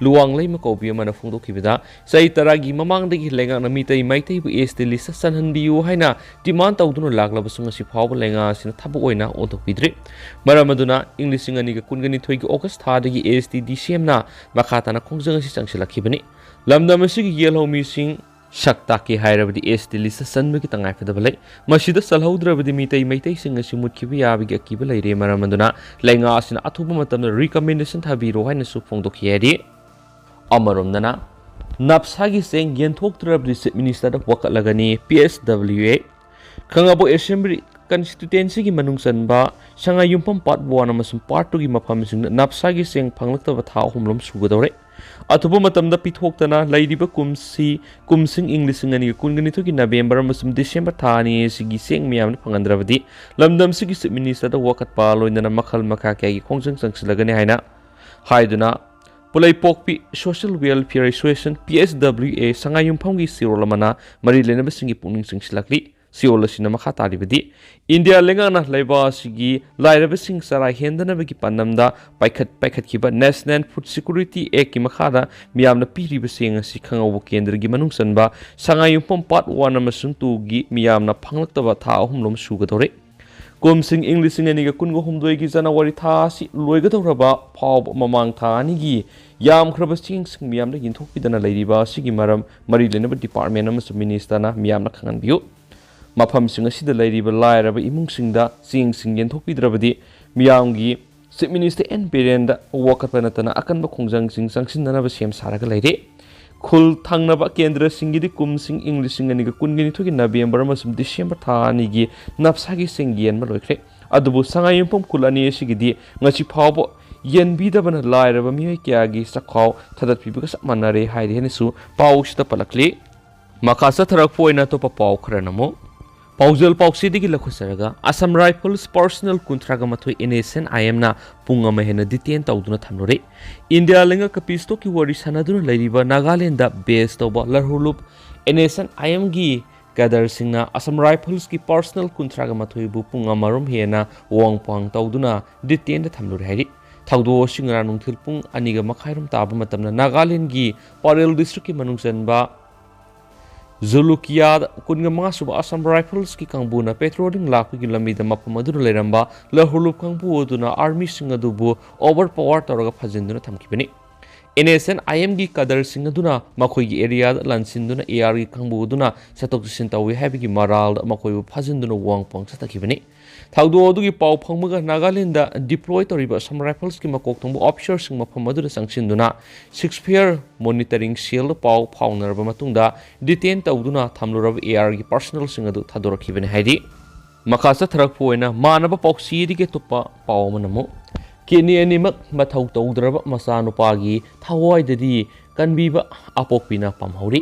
ꯂꯨꯋꯥꯡꯂꯩꯃ ꯀꯧꯕꯤ ꯑꯃꯅ ꯐꯣꯡꯗꯣꯛꯈꯤꯕꯗ, ꯆꯍꯤ ꯇꯔꯥꯒꯤ ꯃꯃꯥꯡꯗꯒꯤ ꯂꯩꯉꯥꯛꯅ ꯃꯤꯇꯩ ꯃꯩꯇꯩꯕꯨ S T list ꯆꯟꯍꯟꯕꯤꯌꯨ ꯍꯥꯏꯅ demand ꯇꯧꯗꯨꯅ ꯂꯥꯛꯂꯕꯁꯨ ꯉꯁꯤ ꯐꯥꯎꯕ ꯂꯩꯉꯥꯛ ꯑꯁꯤꯅ ꯊꯕꯛ ꯑꯣꯏꯅ ꯑꯣꯟꯊꯣꯛꯄꯤꯗ꯭ꯔꯤ꯫ ꯃꯔꯝ ꯑꯗꯨꯅ ꯏꯪ ꯂꯤꯁꯤꯡ ꯑꯅꯤꯒ ꯀꯨꯟꯒ ꯅꯤꯊꯣꯏꯒꯤ August ꯊꯥꯗꯒꯤ S T D C M ꯅ ꯃꯈꯥ ꯇꯥꯅ ꯈꯣꯡꯖꯪ ꯑꯁꯤ ꯆꯪꯁꯤꯜꯂꯛꯈꯤꯕꯅꯤ꯫ ꯂꯝꯗꯝ ꯑꯁꯤꯒꯤ ꯌꯦꯜꯍꯧꯃꯤꯁꯤꯡ ꯁꯛ ꯇꯥꯛꯀꯦ ꯍꯥꯏꯔꯕꯗꯤ S T list ꯆꯟꯕꯒꯤ ꯇꯉꯥꯏꯐꯗꯕ ꯂꯩ꯫ ꯃꯁꯤꯗ ꯆꯜꯍꯧꯗ꯭ꯔꯕꯗꯤ ꯃꯤꯇꯩ ꯃꯩꯇꯩꯁꯤꯡ ꯑꯁꯤ ꯃꯨꯠꯈꯤꯕ ꯌꯥꯕꯒꯤ ꯑꯀꯤꯕ ꯂꯩꯔꯦ꯫ ꯃꯔꯝ ꯑꯗꯨꯅ ꯂꯩꯉꯥꯛ ꯑꯁꯤꯅ ꯑꯊꯨꯕ ꯃꯇꯝꯗ recommendation ꯊꯥꯕꯤꯔꯣ ꯍꯥꯏꯅꯁꯨ ꯐꯣꯡꯗꯣꯛꯈꯤ ꯍꯥꯏꯔꯤ꯫ ꯑꯃꯔꯣꯝꯗꯅ, ꯅꯞꯁꯥꯒꯤ ꯆꯦꯡ ꯌꯦꯟꯊꯣꯛꯇ꯭ꯔꯕꯗꯤ Chief Minister the ꯋꯥꯀꯠꯂꯒꯅꯤ P S W A꯫ Khangabok Assembly Constituency ꯒꯤ ꯃꯅꯨꯡ ꯆꯟꯕ ꯁꯉꯥꯏꯌꯨꯝꯐꯝ Part One ꯑꯃꯁꯨꯡ Part Two ꯒꯤ ꯃꯐꯝꯁꯤꯡꯗ ꯅꯞꯁꯥꯒꯤ ꯆꯦꯡ ꯐꯪꯂꯛꯇꯕ ꯊꯥ ꯑꯍꯨꯝꯂꯣꯝ ꯁꯨꯒꯗꯧꯔꯦ꯫ ꯑꯊꯨꯕ ꯃꯇꯝꯗ ꯄꯤꯊꯣꯛꯇꯅ ꯂꯩꯔꯤꯕ ꯀꯨꯝꯁꯤ, ꯀꯨꯝꯁꯤꯡ ꯏꯪ ꯂꯤꯁꯤꯡ ꯑꯅꯤꯒ ꯀꯨꯟꯒ ꯅꯤꯊꯣꯏꯒꯤ November ꯑꯃꯁꯨꯡ December ꯊꯥ ꯑꯅꯤ ꯑꯁꯤꯒꯤ ꯆꯦꯡ ꯃꯤꯌꯥꯝꯅ ꯐꯪꯍꯟꯗ꯭ꯔꯕꯗꯤ ꯂꯝꯗꯝꯁꯤꯒꯤ Chief Minister ꯗ ꯋꯥꯀꯠꯄ ꯂꯣꯏꯅꯅ ꯃꯈꯜ ꯃꯈꯥ ꯀꯌꯥꯒꯤ ꯈꯣꯡꯖꯪ ꯆꯪꯁꯤꯜꯂꯒꯅꯤ ꯍꯥꯏꯅ ꯍꯥꯏꯗꯨꯅ, ꯄꯨꯂꯩꯄꯣꯛꯄꯤ Social Welfare Association, P S W A, ꯁꯉꯥꯏꯌꯨꯝꯐꯝꯒꯤ ꯆꯦꯔꯣꯜ ꯑꯃꯅ ꯃꯔꯤ ꯂꯩꯅꯕꯁꯤꯡꯒꯤ ꯄꯨꯛꯅꯤꯡ ꯆꯤꯡꯁꯤꯜꯂꯛꯂꯤ꯫ ꯁꯤꯑꯣꯜ ꯑꯁꯤꯅ ꯃꯈꯥ ꯇꯥꯔꯤꯕꯗꯤ, ꯏꯟꯗꯤꯌꯥ ꯂꯩꯉꯥꯛꯅ ꯂꯩꯕꯥꯛ ꯑꯁꯤꯒꯤ ꯂꯥꯏꯔꯕꯁꯤꯡ ꯆꯔꯥ ꯍꯦꯟꯗꯅꯕꯒꯤ ꯄꯥꯟꯗꯝꯗ ꯄꯥꯏꯈꯠ-, ꯄꯥꯏꯈꯠꯈꯤꯕ National Food Security Act ꯀꯤ ꯃꯈꯥꯗ ꯃꯤꯌꯥꯝꯅ ꯄꯤꯔꯤꯕ ꯆꯦꯡ ꯑꯁꯤ ꯈꯪꯍꯧꯕ ꯀꯦꯟꯗ꯭ꯔꯒꯤ ꯃꯅꯨꯡ ꯆꯟꯕ ꯁꯉꯥꯏꯌꯨꯝꯐꯝ Part one ꯑꯃꯁꯨꯡ two ꯒꯤ ꯃꯤꯌꯥꯝꯅ ꯐꯪꯂꯛꯇꯕ ꯊꯥ ꯑꯍꯨꯝꯂꯣꯝ ꯁꯨꯒꯗꯧꯔꯦ꯫ ꯀꯨꯝꯁꯤꯡ ꯏꯪ ꯂꯤꯁꯤꯡ ꯑꯅꯤꯒ ꯀꯨꯟꯒ ꯍꯨꯝꯗꯣꯏꯒꯤ ꯖꯅꯋꯥꯔꯤ ꯊꯥ ꯑꯁꯤ ꯂꯣꯏꯒꯗꯧꯔꯕ ꯐꯥꯎꯕ ꯃꯃꯥꯡ ꯊꯥ ꯑꯅꯤꯒꯤ ꯌꯥꯝꯈ꯭ꯔꯕ ꯆꯦꯡꯁꯤꯡ ꯃꯤꯌꯥꯝꯗ ꯌꯦꯟꯊꯣꯛꯄꯤꯗꯅ ꯂꯩꯔꯤꯕ ꯑꯁꯤꯒꯤ ꯃꯔꯝ ꯃꯔꯤ ꯂꯩꯅꯕ department ꯑꯃꯁꯨꯡ minister ꯅ ꯃꯤꯌꯥꯝꯅ ꯈꯪꯍꯟꯕꯤꯌꯨ꯫ ꯃꯐꯝꯁꯤꯡ ꯑꯁꯤꯗ ꯂꯩꯔꯤꯕ ꯂꯥꯏꯔꯕ ꯏꯃꯨꯡꯁꯤꯡꯗ ꯆꯦꯡꯁꯤꯡ ꯌꯦꯟꯊꯣꯛꯄꯤꯗ꯭ꯔꯕꯗꯤ ꯃꯤꯌꯥꯝꯒꯤ Chief Minister N ꯕꯤꯔꯦꯟꯗ ꯋꯥꯀꯠꯄ ꯅꯠꯇꯅ ꯑꯀꯟꯕ ꯈꯣꯡꯖꯪꯁꯤꯡ ꯆꯪꯁꯤꯟꯅꯅꯕ ꯁꯦꯝ ꯁꯥꯔꯒ ꯂꯩꯔꯦ꯫ ꯈꯨꯜ ꯊꯪꯅꯕ ꯀꯦꯟꯗ꯭ꯔꯁꯤꯡꯒꯤꯗꯤ ꯀꯨꯝꯁꯤꯡ ꯏꯪ ꯂꯤꯁꯤꯡ ꯑꯅꯤꯒ ꯀꯨꯟꯒ ꯅꯤꯊꯣꯏꯒꯤ ꯅꯕꯦꯝꯕꯔ ꯑꯃꯁꯨꯡ ꯗꯤꯁꯦꯝꯕꯔ ꯊꯥ ꯑꯅꯤꯒꯤ ꯅꯞꯁꯥꯒꯤ ꯆꯦꯡ ꯌꯦꯟꯕ ꯂꯣꯏꯈ꯭ꯔꯦ꯫ ꯑꯗꯨꯕꯨ ꯁꯉꯥꯏꯌꯨꯝꯐꯝ ꯈꯨꯜ ꯑꯅꯤ ꯑꯁꯤꯒꯤꯗꯤ ꯉꯁꯤ ꯐꯥꯎꯕ ꯌꯦꯟꯕꯤꯗꯕꯅ ꯂꯥꯏꯔꯕ ꯃꯤꯑꯣꯏ ꯀꯌꯥꯒꯤ ꯆꯥꯛꯈꯥꯎ ꯊꯥꯗꯠꯄꯤꯕꯒ ꯆꯞ ꯃꯥꯟꯅꯔꯦ ꯍꯥꯏꯔꯤ ꯍꯥꯏꯅꯁꯨ ꯄꯥꯎꯁꯤꯗ ꯄꯜꯂꯛꯂꯤ꯫ ꯃꯈꯥ ꯆꯠꯊꯔꯛꯄ ꯑꯣꯏꯅ ꯑꯇꯣꯞꯄ ꯄꯥꯎ ꯈꯔꯅ ꯑꯃꯨꯛ ꯄꯥꯎꯖꯦꯜ ꯄꯥꯎꯆꯦꯗꯒꯤ ꯂꯧꯈꯠꯆꯔꯒ, Assam Rifles personnel ꯀꯨꯟꯊ꯭ꯔꯥꯒ ꯃꯥꯊꯣꯏ N S N I M ꯅ ꯄꯨꯡ ꯑꯃ ꯍꯦꯟꯅ detain ꯇꯧꯗꯨꯅ ꯊꯝꯂꯨꯔꯦ꯫ ꯏꯟꯗꯤꯌꯥ ꯂꯩꯉꯥꯛꯀ peace talk ꯀꯤ ꯋꯥꯔꯤ ꯁꯥꯟꯅꯗꯨꯅ ꯂꯩꯔꯤꯕ ꯅꯥꯒꯥꯂꯦꯟꯗ base ꯇꯧꯕ ꯂꯔꯍꯨꯂꯨꯞ N S N I M ꯒꯤ cadre ꯁꯤꯡꯅ Assam Rifles ꯀꯤ personnel ꯀꯨꯟꯊ꯭ꯔꯥꯒ ꯃꯥꯊꯣꯏꯕꯨ ꯄꯨꯡ ꯑꯃꯔꯣꯝ ꯍꯦꯟꯅ ꯋꯥꯡ ꯄꯥꯡ ꯇꯧꯗꯨꯅ detain ꯗ ꯊꯝꯂꯨꯔꯦ ꯍꯥꯏꯔꯤ꯫ ꯊꯧꯗꯣꯛ ꯑꯁꯤ ꯉꯔꯥꯡ ꯅꯨꯡꯊꯤꯜ ꯄꯨꯡ ꯑꯅꯤꯒ ꯃꯈꯥꯏꯔꯣꯝ ꯇꯥꯕ ꯃꯇꯝꯗ ꯅꯥꯒꯥꯂꯦꯟꯒꯤ ꯄꯔꯦꯜ district ꯀꯤ ꯃꯅꯨꯡ ꯆꯟꯕ ꯖꯨꯂꯨꯀꯤꯌꯥꯗ ꯀꯨꯟꯒ ꯃꯉꯥ ꯁꯨꯕ Assam Rifles ꯀꯤ ꯀꯥꯡꯕꯨꯅ patrolling ꯂꯥꯛꯄꯒꯤ ꯂꯝꯕꯤꯗ ꯃꯐꯝ ꯑꯗꯨꯗ ꯂꯩꯔꯝꯕ ꯂꯔꯍꯨꯂꯨꯞ ꯀꯥꯡꯕꯨ ꯑꯗꯨꯅ army ꯁꯤꯡ ꯑꯗꯨꯕꯨ overpower ꯇꯧꯔꯒ ꯐꯥꯖꯤꯟꯗꯨꯅ ꯊꯝꯈꯤꯕꯅꯤ꯫ N S N I M ꯒꯤ cadre ꯁꯤꯡ ꯑꯗꯨꯅ ꯃꯈꯣꯏꯒꯤ area ꯗ ꯂꯥꯟꯁꯤꯟꯗꯨꯅ A R ꯒꯤ ꯀꯥꯡꯕꯨ ꯑꯗꯨꯅ ꯆꯠꯊꯣꯛ ꯆꯠꯁꯤꯟ ꯇꯧꯏ ꯍꯥꯏꯕꯒꯤ ꯃꯔꯥꯜꯗ ꯃꯈꯣꯏꯕꯨ ꯐꯥꯖꯤꯟꯗꯨꯅ ꯋꯥꯡ ꯄꯥꯡ ꯆꯠꯊꯈꯤꯕꯅꯤ꯫ ꯊꯧꯗꯣꯛ ꯑꯗꯨꯒꯤ ꯄꯥꯎ ꯐꯪꯕꯒ ꯅꯥꯒꯥꯂꯦꯟꯗ deploy ꯇꯧꯔꯤꯕ Assam Rifles ꯀꯤ ꯃꯀꯣꯛ ꯊꯣꯡꯕ officer ꯁꯤꯡ ꯃꯐꯝ ꯑꯗꯨꯗ ꯆꯪꯁꯤꯟꯗꯨꯅ ceasefire monitoring cell ꯗ ꯄꯥꯎ ꯐꯥꯎꯅꯔꯕ ꯃꯇꯨꯡꯗ detain ꯇꯧꯗꯨꯅ ꯊꯝꯂꯨꯔꯕ A R ꯒꯤ personnel ꯁꯤꯡ ꯑꯗꯨ ꯊꯥꯗꯣꯔꯛꯈꯤꯕꯅꯤ ꯍꯥꯏꯔꯤ꯫ ꯃꯈꯥ ꯆꯠꯊꯔꯛꯄ ꯑꯣꯏꯅ ꯃꯥꯟꯅꯕ ꯄꯥꯎꯆꯦꯗꯒꯤ ꯑꯇꯣꯞꯄ ꯄꯥꯎ ꯑꯃꯅ ꯑꯃꯨꯛ, kidney ꯑꯅꯤꯃꯛ ꯃꯊꯧ ꯇꯧꯗ꯭ꯔꯕ ꯃꯆꯥꯅꯨꯄꯥꯒꯤ ꯊꯋꯥꯏꯗꯗꯤ ꯀꯟꯕꯤꯕ ꯑꯄꯣꯛꯄꯤꯅ ꯄꯥꯝꯍꯧꯔꯤ꯫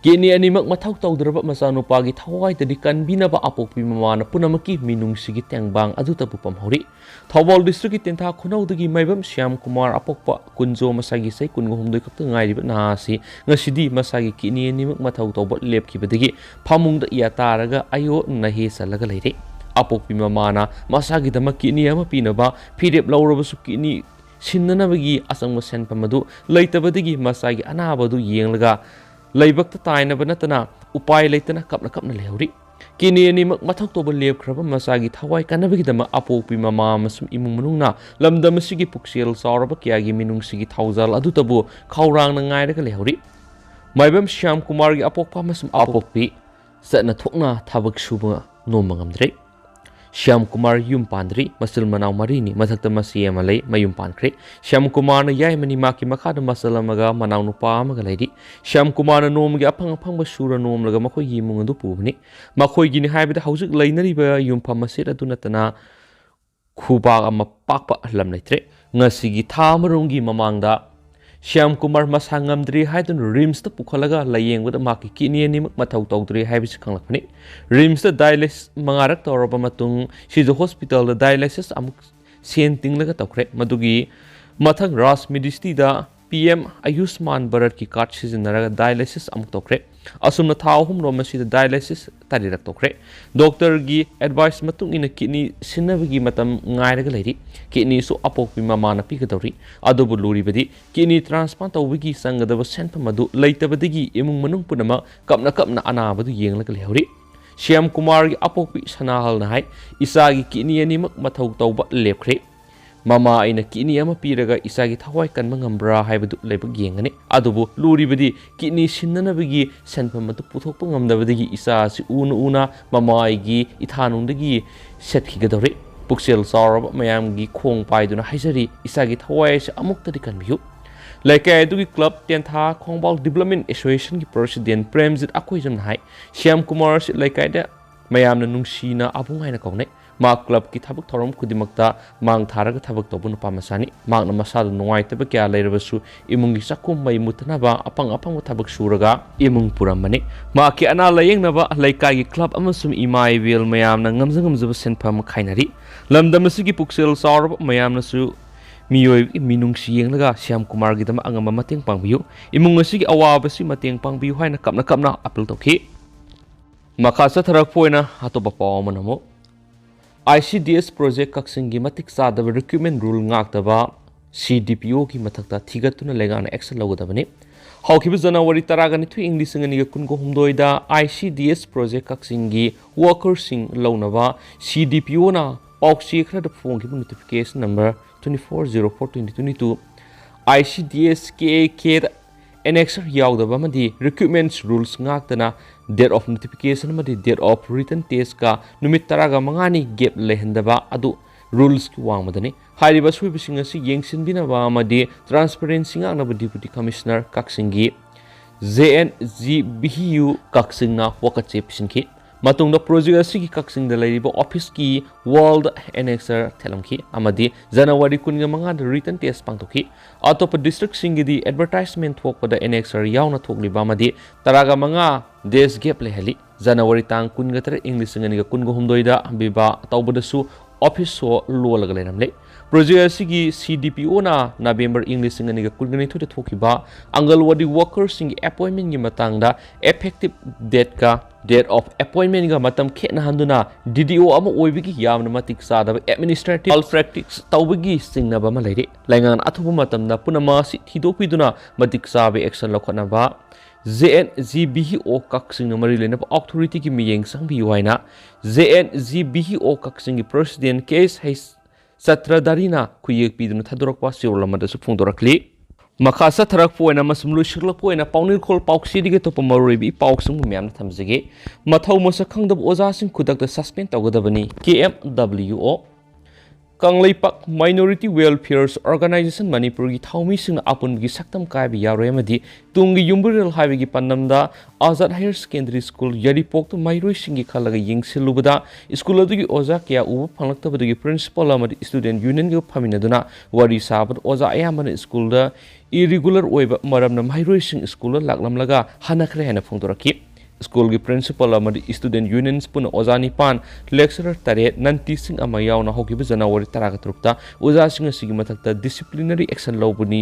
ꯀꯤꯗꯅꯤ ꯑꯅꯤꯃꯛ ꯃꯊꯧ ꯇꯧꯗ꯭ꯔꯕ ꯃꯆꯥꯅꯨꯄꯥꯒꯤ ꯊꯋꯥꯏꯗꯗꯤ ꯀꯟꯕꯤꯅꯕ ꯑꯄꯣꯛꯄꯤ ꯃꯃꯥꯅ ꯄꯨꯝꯅꯃꯛꯀꯤ ꯃꯤꯅꯨꯡꯁꯤꯒꯤ ꯇꯦꯡꯕꯥꯡ ꯑꯗꯨꯇꯕꯨ ꯄꯝꯍꯧꯔꯤ꯫ ꯊꯧꯕꯥꯜ district ꯀꯤ ꯇꯦꯟꯊꯥ ꯈꯨꯅꯧꯗꯒꯤ ꯃꯥꯏꯕꯝ ꯁ꯭ꯌꯥꯝ ꯀꯨꯃꯥꯔ ꯑꯄꯣꯛꯄ ꯀꯨꯟꯖꯣ ꯃꯁꯥꯒꯤ ꯆꯍꯤ ꯀꯨꯟꯒ ꯍꯨꯝꯗꯣꯏ ꯈꯛꯇ ꯉꯥꯏꯔꯤꯕ ꯅꯍꯥ ꯑꯁꯤ ꯉꯁꯤꯗꯤ ꯃꯁꯥꯒꯤ ꯀꯤꯗꯅꯤ ꯑꯅꯤꯃꯛ ꯃꯊꯧ ꯇꯧꯕ ꯂꯦꯞꯈꯤꯕꯗꯒꯤ ꯐꯃꯨꯡꯗ ꯏꯌꯥ ꯇꯥꯔꯒ ꯑꯌꯣ ꯅꯍꯦ ꯆꯜꯂꯒ ꯂꯩꯔꯦ꯫ ꯑꯄꯣꯛꯄꯤ ꯃꯃꯥꯅ ꯃꯁꯥꯒꯤꯗꯃꯛ ꯀꯤꯗꯅꯤ ꯑꯃ ꯄꯤꯅꯕ ꯐꯤꯔꯦꯞ ꯂꯧꯔꯕꯁꯨ ꯀꯤꯗꯅꯤ ꯁꯤꯟꯅꯅꯕꯒꯤ ꯑꯆꯪꯕ ꯁꯦꯟꯐꯝ ꯑꯗꯨ ꯂꯩꯇꯕꯗꯒꯤ ꯃꯁꯥꯒꯤ ꯑꯅꯥꯕ ꯑꯗꯨ ꯌꯦꯡꯂꯒ ꯂꯥꯏꯕꯛꯇ ꯇꯥꯏꯅꯕ ꯅꯠꯇꯅ ꯎꯄꯥꯏ ꯂꯩꯇꯅ ꯀꯞꯅ ꯀꯞꯅ ꯂꯩꯍꯧꯔꯤ꯫ ꯀꯤꯗꯅꯤ ꯑꯅꯤꯃꯛ ꯃꯊꯧ ꯇꯧꯕ ꯂꯦꯞꯈ꯭ꯔꯕ ꯃꯆꯥꯒꯤ ꯊꯋꯥꯏ ꯀꯟꯅꯕꯒꯤꯗꯃꯛ ꯑꯄꯣꯛꯄꯤ ꯃꯃꯥ ꯑꯃꯁꯨꯡ ꯏꯃꯨꯡ ꯃꯅꯨꯡꯅ ꯂꯝꯗꯝ ꯑꯁꯤꯒꯤ ꯄꯨꯛꯆꯦꯜ ꯆꯥꯎꯔꯕ ꯀꯌꯥꯒꯤ ꯃꯤꯅꯨꯡꯁꯤꯒꯤ ꯊꯧꯖꯥꯜ ꯑꯗꯨꯇꯕꯨ ꯈꯧꯔꯥꯡꯅ ꯉꯥꯏꯔꯒ ꯂꯩꯍꯧꯔꯤ꯫ ꯃꯥꯏꯕꯝ ꯁ꯭ꯌꯥꯝ ꯀꯨꯃꯥꯔꯒꯤ ꯑꯄꯣꯛꯄ ꯑꯃꯁꯨꯡ ꯑꯄꯣꯛꯄꯤ ꯆꯠꯅ ꯊꯣꯛꯅ ꯊꯕꯛ ꯁꯨꯕ ꯅꯣꯝꯕ ꯉꯝꯗ꯭ꯔꯦ꯫ ꯁ꯭ꯌꯥꯝ ꯀꯨꯃꯥꯔ ꯌꯨꯝ ꯄꯥꯟꯗ꯭ꯔꯤ, ꯃꯆꯤꯜ ꯃꯅꯥꯎ ꯃꯔꯤꯅꯤ, ꯃꯊꯛꯇ ꯃꯆꯦ ꯑꯃ ꯂꯩ, ꯃꯌꯨꯝ ꯄꯥꯟꯈ꯭ꯔꯦ꯫ ꯁ꯭ꯌꯥꯝ ꯀꯨꯃꯥꯔꯅ ꯌꯥꯏꯃꯅꯤ, ꯃꯍꯥꯛꯀꯤ ꯃꯈꯥꯗ ꯃꯆꯜ ꯑꯃꯒ ꯃꯅꯥꯎ ꯅꯨꯄꯥ ꯑꯃꯒ ꯂꯩꯔꯤ꯫ ꯁ꯭ꯌꯥꯝ ꯀꯨꯃꯥꯔꯅ ꯅꯣꯡꯃꯒꯤ ꯑꯐꯪ ꯑꯐꯪꯕ ꯁꯨꯔ ꯅꯣꯝꯂꯒ ꯃꯈꯣꯏꯒꯤ ꯏꯃꯨꯡ ꯑꯗꯨ ꯄꯨꯕꯅꯤ꯫ ꯃꯈꯣꯏꯒꯤꯅꯤ ꯍꯥꯏꯕꯗ ꯍꯧꯖꯤꯛ ꯂꯩꯅꯔꯤꯕ ꯌꯨꯝꯐꯝ ꯃꯆꯦꯠ ꯑꯗꯨ ꯅꯠꯇꯅ ꯈꯨꯕꯥꯛ ꯑꯃ ꯄꯥꯛꯄ ꯂꯝ ꯂꯩꯇ꯭ꯔꯦ꯫ ꯉꯁꯤꯒꯤ ꯊꯥ ꯑꯃꯔꯣꯝꯒꯤ ꯃꯃꯥꯡꯗ ꯁ꯭ꯌꯥꯝ ꯀꯨꯃꯥꯔ ꯃꯁꯥ ꯉꯝꯗ꯭ꯔꯦ ꯍꯥꯏꯗꯨꯅ ꯔꯤꯝꯁꯇ ꯄꯨꯈꯠꯂꯒ ꯂꯥꯌꯦꯡꯕꯗ ꯃꯍꯥꯛꯀꯤ ꯀꯤꯗꯅꯤ ꯑꯅꯤꯃꯛ ꯃꯊꯧ ꯇꯧꯗ꯭ꯔꯦ ꯍꯥꯏꯕꯁꯤ ꯈꯪꯂꯛꯄꯅꯤ꯫ ꯔꯤꯝꯁꯇ dialysis ꯃꯉꯥꯔꯛ ꯇꯧꯔꯕ ꯃꯇꯨꯡ ꯁꯤꯖ ꯍꯣꯁꯄꯤꯇꯥꯜꯗ dialysis ꯑꯃꯨꯛ ꯁꯦꯟ ꯇꯤꯡꯂꯒ ꯇꯧꯈ꯭ꯔꯦ꯫ ꯃꯗꯨꯒꯤ ꯃꯊꯪ ꯔꯥꯖ ꯃꯤꯗꯤꯁꯇꯤꯗ P M ꯑꯌꯨꯁꯃꯥꯟ ꯚꯥꯔꯠꯀꯤ card ꯁꯤꯖꯤꯟꯅꯔꯒ dialysis ꯑꯃꯨꯛ ꯇꯧꯈ꯭ꯔꯦ꯫ ꯑꯁꯨꯝꯅ ꯊꯥ ꯑꯍꯨꯝ ꯔꯣꯝ ꯑꯁꯤꯗ dialysis ꯇꯔꯦꯠꯔꯛ ꯇꯧꯈ꯭ꯔꯦ꯫ ꯗꯣꯛꯇꯔꯒꯤ advice ꯃꯇꯨꯡ ꯏꯟꯅ ꯀꯤꯗꯅꯤ ꯁꯤꯟꯅꯕꯒꯤ ꯃꯇꯝ ꯉꯥꯏꯔꯒ ꯂꯩꯔꯤ꯫ ꯀꯤꯗꯅꯤꯁꯨ ꯑꯄꯣꯛꯄꯤ ꯃꯃꯥꯅ ꯄꯤꯒꯗꯧꯔꯤ꯫ ꯑꯗꯨꯕꯨ ꯂꯨꯔꯤꯕꯗꯤ ꯀꯤꯗꯅꯤ transplant ꯇꯧꯕꯒꯤ ꯆꯪꯒꯗꯕ ꯁꯦꯟꯐꯝ ꯑꯗꯨ ꯂꯩꯇꯕꯗꯒꯤ ꯏꯃꯨꯡ ꯃꯅꯨꯡ ꯄꯨꯝꯅꯃꯛ ꯀꯞꯅ ꯀꯞꯅ ꯑꯅꯥꯕꯗꯨ ꯌꯦꯡꯂꯒ ꯂꯩꯍꯧꯔꯤ꯫ ꯁ꯭ꯌꯥꯝ ꯀꯨꯃꯥꯔꯒꯤ ꯑꯄꯣꯛꯄꯤ ꯁꯅꯥꯍꯜꯅ ꯍꯥꯏ, "ꯏꯆꯥꯒꯤ ꯀꯤꯗꯅꯤ ꯑꯅꯤꯃꯛ ꯃꯊꯧ ꯇꯧꯕ ꯂꯦꯞꯈ꯭ꯔꯦ꯫ ꯃꯃꯥ ꯑꯩꯅ ꯀꯤꯗꯅꯤ ꯑꯃ ꯄꯤꯔꯒ ꯏꯆꯥꯒꯤ ꯊꯋꯥꯏ ꯀꯟꯕ ꯉꯝꯕ꯭ꯔꯥ ꯍꯥꯏꯕꯗꯨ ꯂꯥꯏꯕꯛ ꯌꯦꯡꯒꯅꯤ꯫ ꯑꯗꯨꯕꯨ ꯂꯨꯔꯤꯕꯗꯤ ꯀꯤꯗꯅꯤ ꯁꯤꯟꯅꯅꯕꯒꯤ ꯁꯦꯟꯐꯝ ꯑꯗꯨ ꯄꯨꯊꯣꯛꯄ ꯉꯝꯗꯕꯗꯒꯤ ꯏꯆꯥ ꯑꯁꯤ ꯎꯅ ꯎꯅ ꯃꯃꯥ ꯑꯩꯒꯤ ꯏꯊꯥꯅꯨꯡꯗꯒꯤ ꯁꯦꯠꯈꯤꯒꯗꯧꯔꯦ꯫ ꯄꯨꯛꯆꯦꯜ ꯆꯥꯎꯔꯕ ꯃꯌꯥꯝꯒꯤ ꯈꯣꯡ ꯄꯥꯏꯗꯨꯅ ꯍꯥꯏꯖꯔꯤ, ꯏꯆꯥꯒꯤ ꯊꯋꯥꯏ ꯑꯁꯤ ꯑꯃꯨꯛꯇꯗꯤ ꯀꯟꯕꯤꯌꯨ"꯫ ꯂꯩꯀꯥꯏ ꯑꯗꯨꯒꯤ club ꯇꯦꯟꯊꯥ ꯈꯣꯡꯕꯥꯜ Development Association ꯒꯤ president ꯄ꯭ꯔꯦꯝꯖꯤꯠ ꯑꯀꯣꯏꯖꯝꯅ ꯍꯥꯏ, ꯁ꯭ꯌꯥꯝ ꯀꯨꯃꯥꯔ ꯑꯁꯤ ꯂꯩꯀꯥꯏꯗ ꯃꯌꯥꯝꯅ ꯅꯨꯡꯁꯤꯅ ꯑꯕꯨꯡ ꯍꯥꯏꯅ ꯀꯧꯅꯩ꯫ ꯃꯍꯥꯛ clubꯀꯤ ꯊꯕꯛ ꯊꯧꯔꯝ ꯈꯨꯗꯤꯡꯃꯛꯇ ꯃꯥꯡ ꯊꯥꯔꯒ ꯊꯕꯛ ꯇꯧꯕ ꯅꯨꯄꯥ ꯃꯆꯥꯅꯤ꯫ ꯃꯍꯥꯛꯅ ꯃꯁꯥꯗ ꯅꯨꯡꯉꯥꯏꯇꯕ ꯀꯌꯥ ꯂꯩꯔꯕꯁꯨ ꯏꯃꯨꯡꯒꯤ ꯆꯥꯛꯈꯨꯝ ꯃꯩ ꯃꯨꯠꯇꯅꯕ ꯑꯄꯪ ꯑꯄꯪꯕ ꯊꯕꯛ ꯁꯨꯔꯒ ꯏꯃꯨꯡ ꯄꯨꯔꯝꯕꯅꯤ꯫ ꯃꯍꯥꯛꯀꯤ ꯑꯅꯥ ꯂꯥꯌꯦꯡꯅꯕ ꯂꯩꯀꯥꯏꯒꯤ club ꯑꯃꯁꯨꯡ ꯏꯃꯥ ꯏꯕꯦꯜ ꯃꯌꯥꯝꯅ ꯉꯝꯖ ꯉꯝꯖꯕ ꯁꯦꯟꯐꯝ ꯈꯥꯏꯅꯔꯤ꯫ ꯂꯝꯗꯝ ꯑꯁꯤꯒꯤ ꯄꯨꯛꯆꯦꯜ ꯆꯥꯎꯔꯕ ꯃꯌꯥꯝꯅꯁꯨ ꯃꯤꯑꯣꯏꯕꯒꯤ ꯃꯤꯅꯨꯡꯁꯤ ꯌꯦꯡꯂꯒ ꯁ꯭ꯌꯥꯝ ꯀꯨꯃꯥꯔꯒꯤꯗꯃꯛ ꯑꯉꯝꯕ ꯃꯇꯦꯡ ꯄꯥꯡꯕꯤꯌꯨ, ꯏꯃꯨꯡ ꯑꯁꯤꯒꯤ ꯑꯋꯥꯕꯁꯤ ꯃꯇꯦꯡ ꯄꯥꯡꯕꯤꯌꯨ ꯍꯥꯏꯅ ꯀꯞꯅ ꯀꯞꯅ appeal ꯇꯧꯈꯤ꯫ ꯃꯈꯥ ꯆꯠꯊꯔꯛꯄ ꯑꯣꯏꯅ ꯑꯇꯣꯞꯄ ꯄꯥꯎ ꯑꯃꯅ ꯑꯃꯨꯛ ICDS project ꯀꯛꯆꯤꯡꯒꯤ ꯃꯇꯤꯛ ꯆꯥꯗꯕ recruitment rule ꯉꯥꯛꯇꯕ CDPOꯒꯤ ꯃꯊꯛꯇ ꯊꯤꯒꯠꯇꯨꯅ ꯂꯩꯉꯥꯛꯅ action ꯂꯧꯒꯗꯕꯅꯤ꯫ ꯍꯧꯈꯤꯕ January ꯇꯔꯥꯒ ꯅꯤꯊꯣꯏ, ꯏꯪ ꯂꯤꯁꯤꯡ ꯑꯅꯤꯒ ꯀꯨꯟꯒ ꯍꯨꯝꯗꯣꯏꯗ ICDS project ꯀꯛꯆꯤꯡꯒꯤ workerꯁꯤꯡ ꯂꯧꯅꯕ CDPOꯅ ꯄꯥꯎꯆꯦ ꯈꯔꯗ ꯐꯣꯡꯈꯤꯕ notification number twenty-four zero four twenty twenty-two, ICDS KAKꯗ annexure ꯌꯥꯎꯗꯕ ꯑꯃꯗꯤ recruitment rules ꯉꯥꯛꯇꯅ date of notification ꯑꯃꯗꯤ date of written testꯀ ꯅꯨꯃꯤꯠ ꯇꯔꯥꯒ ꯃꯉꯥꯅꯤ gap ꯂꯩꯍꯟꯗꯕ ꯑꯗꯨ rulesꯀꯤ ꯋꯥꯡꯃꯗꯅꯤ꯫ ꯍꯥꯏꯔꯤꯕ ꯑꯁꯣꯏꯕꯁꯤꯡ ꯑꯁꯤ ꯌꯦꯡꯁꯤꯟꯕꯤꯅꯕ ꯑꯃꯗꯤ transparency ꯉꯥꯛꯅꯕ Deputy Commissioner ꯀꯛꯆꯤꯡꯒꯤ JNGBHU ꯀꯛꯆꯤꯡꯅ ꯋꯥꯀꯠꯆꯦ ꯄꯤꯁꯤꯟꯈꯤ꯫ ꯃꯇꯨꯡꯗ project ꯑꯁꯤꯒꯤ ꯀꯛꯆꯤꯡꯗ ꯂꯩꯔꯤꯕ officeꯀꯤ wallꯗ annexure ꯊꯦꯠꯂꯝꯈꯤ ꯑꯃꯗꯤ January ꯀꯨꯟꯒ ꯃꯉꯥꯗ written test ꯄꯥꯡꯊꯣꯛꯈꯤ꯫ ꯑꯇꯣꯞꯄ districtꯁꯤꯡꯒꯤꯗꯤ advertisement ꯊꯣꯛꯄꯗ annexure ꯌꯥꯎꯅ ꯊꯣꯛꯂꯤꯕ ꯑꯃꯗꯤ ꯇꯔꯥꯒ ꯃꯉꯥ days gap ꯂꯩꯍꯜꯂꯤ꯫ January ꯇꯥꯡ ꯀꯨꯟꯒ ꯇꯔꯦꯠ, ꯏꯪ ꯂꯤꯁꯤꯡ ꯑꯅꯤꯒ ꯀꯨꯟꯒ ꯍꯨꯝꯗꯣꯏꯗ ꯑꯝꯕꯤꯕꯥ ꯇꯧꯕꯗꯁꯨ office ꯁꯣ ꯂꯣꯜꯂꯒ ꯂꯩꯔꯝꯂꯦ꯫ Project ꯑꯁꯤꯒꯤ CDPOꯅ November ꯏꯪ ꯂꯤꯁꯤꯡ ꯑꯅꯤꯒ ꯀꯨꯟꯒ ꯅꯤꯊꯣꯏꯗ ꯊꯣꯛꯈꯤꯕ ꯑꯪꯒꯜꯋꯥꯗꯤ workerꯁꯤꯡꯒꯤ appointmentꯀꯤ ꯃꯇꯥꯡꯗ effective dateꯀ date of appointmentꯀ ꯃꯇꯝ ꯈꯦꯠꯅꯍꯟꯗꯨꯅ DDO ꯑꯃ ꯑꯣꯏꯕꯒꯤ ꯌꯥꯝꯅ ꯃꯇꯤꯛ ꯆꯥꯗꯕ administrative malpractice ꯇꯧꯕꯒꯤ ꯆꯤꯡꯅꯕ ꯑꯃ ꯂꯩꯔꯤ꯫ ꯂꯩꯉꯥꯛꯅ ꯑꯊꯨꯕ ꯃꯇꯝꯗ ꯄꯨꯝꯅꯃꯛ ꯑꯁꯤ ꯊꯤꯗꯣꯛꯄꯤꯗꯨꯅ ꯃꯇꯤꯛ ꯆꯥꯕ action ꯂꯧꯈꯠꯅꯕ JNGBHO ꯀꯛꯆꯤꯡꯅ ꯃꯔꯤ ꯂꯩꯅꯕ authorityꯒꯤ ꯃꯤꯠꯌꯦꯡ ꯆꯪꯕꯤꯌꯨ ꯍꯥꯏꯅ JNGBHO ꯀꯛꯆꯤꯡꯒꯤ president ꯀꯦ ꯑꯦꯁ ꯍꯩꯆ ꯆꯇ꯭ꯔꯙꯥꯔꯤꯅ ꯈꯨꯌꯦꯛ ꯄꯤꯗꯨꯅ ꯊꯥꯗꯣꯔꯛꯄ ꯆꯦꯔꯣꯜ ꯑꯃꯗꯁꯨ ꯐꯣꯡꯗꯣꯔꯛꯂꯤ꯫ ꯃꯈꯥ ꯆꯠꯊꯔꯛꯄ ꯑꯣꯏꯅ ꯑꯃꯁꯨꯡ ꯂꯣꯏꯁꯤꯜꯂꯛꯄ ꯑꯣꯏꯅ ꯄꯥꯎꯅꯤꯡꯈꯣꯜ ꯄꯥꯎꯆꯦꯗꯒꯤ ꯑꯇꯣꯞꯄ ꯃꯔꯨꯑꯣꯏꯕ ꯏ ꯄꯥꯎꯁꯤꯡꯕꯨ ꯃꯌꯥꯝꯗ ꯊꯝꯖꯒꯦ꯫ ꯃꯊꯧ ꯃꯁꯛ ꯈꯪꯗꯕ ꯑꯣꯖꯥꯁꯤꯡ ꯈꯨꯗꯛꯇ suspend ꯇꯧꯒꯗꯕꯅꯤ, KMWO꯫ Kangleipak Minority Welfare Organization ꯃꯅꯤꯄꯨꯔꯒꯤ ꯊꯧꯃꯤꯁꯤꯡꯅ ꯑꯄꯨꯟꯕꯒꯤ ꯁꯛꯇꯝ ꯀꯥꯏꯕ ꯌꯥꯔꯣꯏ ꯑꯃꯗꯤ ꯇꯨꯡꯒꯤ ꯌꯨꯝꯕꯨꯔꯦꯜ ꯍꯥꯏꯕꯒꯤ ꯄꯥꯟꯗꯝꯗ ꯑꯥꯖꯥꯗ ꯍꯥꯌꯔ ꯁꯦꯀꯦꯟꯗꯔꯤ ꯁ꯭ꯀꯨꯜ ꯌꯥꯏꯔꯤꯄꯣꯛꯇ ꯃꯍꯩꯔꯣꯏꯁꯤꯡꯒꯤ ꯈꯜꯂꯒ ꯌꯦꯡꯁꯤꯜꯂꯨꯕꯗ ꯁ꯭ꯀꯨꯜ ꯑꯗꯨꯒꯤ ꯑꯣꯖꯥ ꯀꯌꯥ ꯎꯕ ꯐꯪꯂꯛꯇꯕꯗꯒꯤ ꯄ꯭ꯔꯤꯟꯁꯤꯄꯥꯜ ꯑꯃꯗꯤ ꯁ꯭ꯇꯨꯗꯦꯟꯠ ꯌꯨꯅꯤꯌꯟꯒ ꯐꯝꯃꯤꯟꯅꯗꯨꯅ ꯋꯥꯔꯤ ꯁꯥꯕꯗ ꯑꯣꯖꯥ ꯑꯌꯥꯝꯕꯅ ꯁ꯭ꯀꯨꯜꯗ ꯏꯔꯤꯒꯨꯂꯔ ꯑꯣꯏꯕ ꯃꯔꯝꯅ ꯃꯍꯩꯔꯣꯏꯁꯤꯡ ꯁ꯭ꯀꯨꯜꯗ ꯂꯥꯛꯂꯝꯂꯒ ꯍꯟꯅꯈ꯭ꯔꯦ ꯍꯥꯏꯅ ꯐꯣꯡꯗꯣꯔꯛꯈꯤ꯫ ꯁ꯭ꯀꯨꯜꯒꯤ ꯄ꯭ꯔꯤꯟꯁꯤꯄꯥꯜ ꯑꯃꯗꯤ ꯁ꯭ꯇꯨꯗꯦꯟꯠ ꯌꯨꯅꯤꯌꯟꯁ ꯄꯨꯟꯅ ꯑꯣꯖꯥ ꯅꯤꯄꯥꯟ, ꯂꯦꯛꯆꯔꯔ ꯇꯔꯦꯠ, ꯅꯟ ꯇꯤꯆꯤꯡ ꯑꯃ ꯌꯥꯎꯅ ꯍꯧꯈꯤꯕ ꯖꯅꯋꯥꯔꯤ ꯇꯔꯥꯒ ꯇꯔꯨꯛꯇ ꯑꯣꯖꯥꯁꯤꯡ ꯑꯁꯤꯒꯤ ꯃꯊꯛꯇ ꯗꯤꯁꯤꯄ꯭ꯂꯤꯅꯔꯤ ꯑꯦꯛꯁꯟ ꯂꯧꯕꯅꯤ,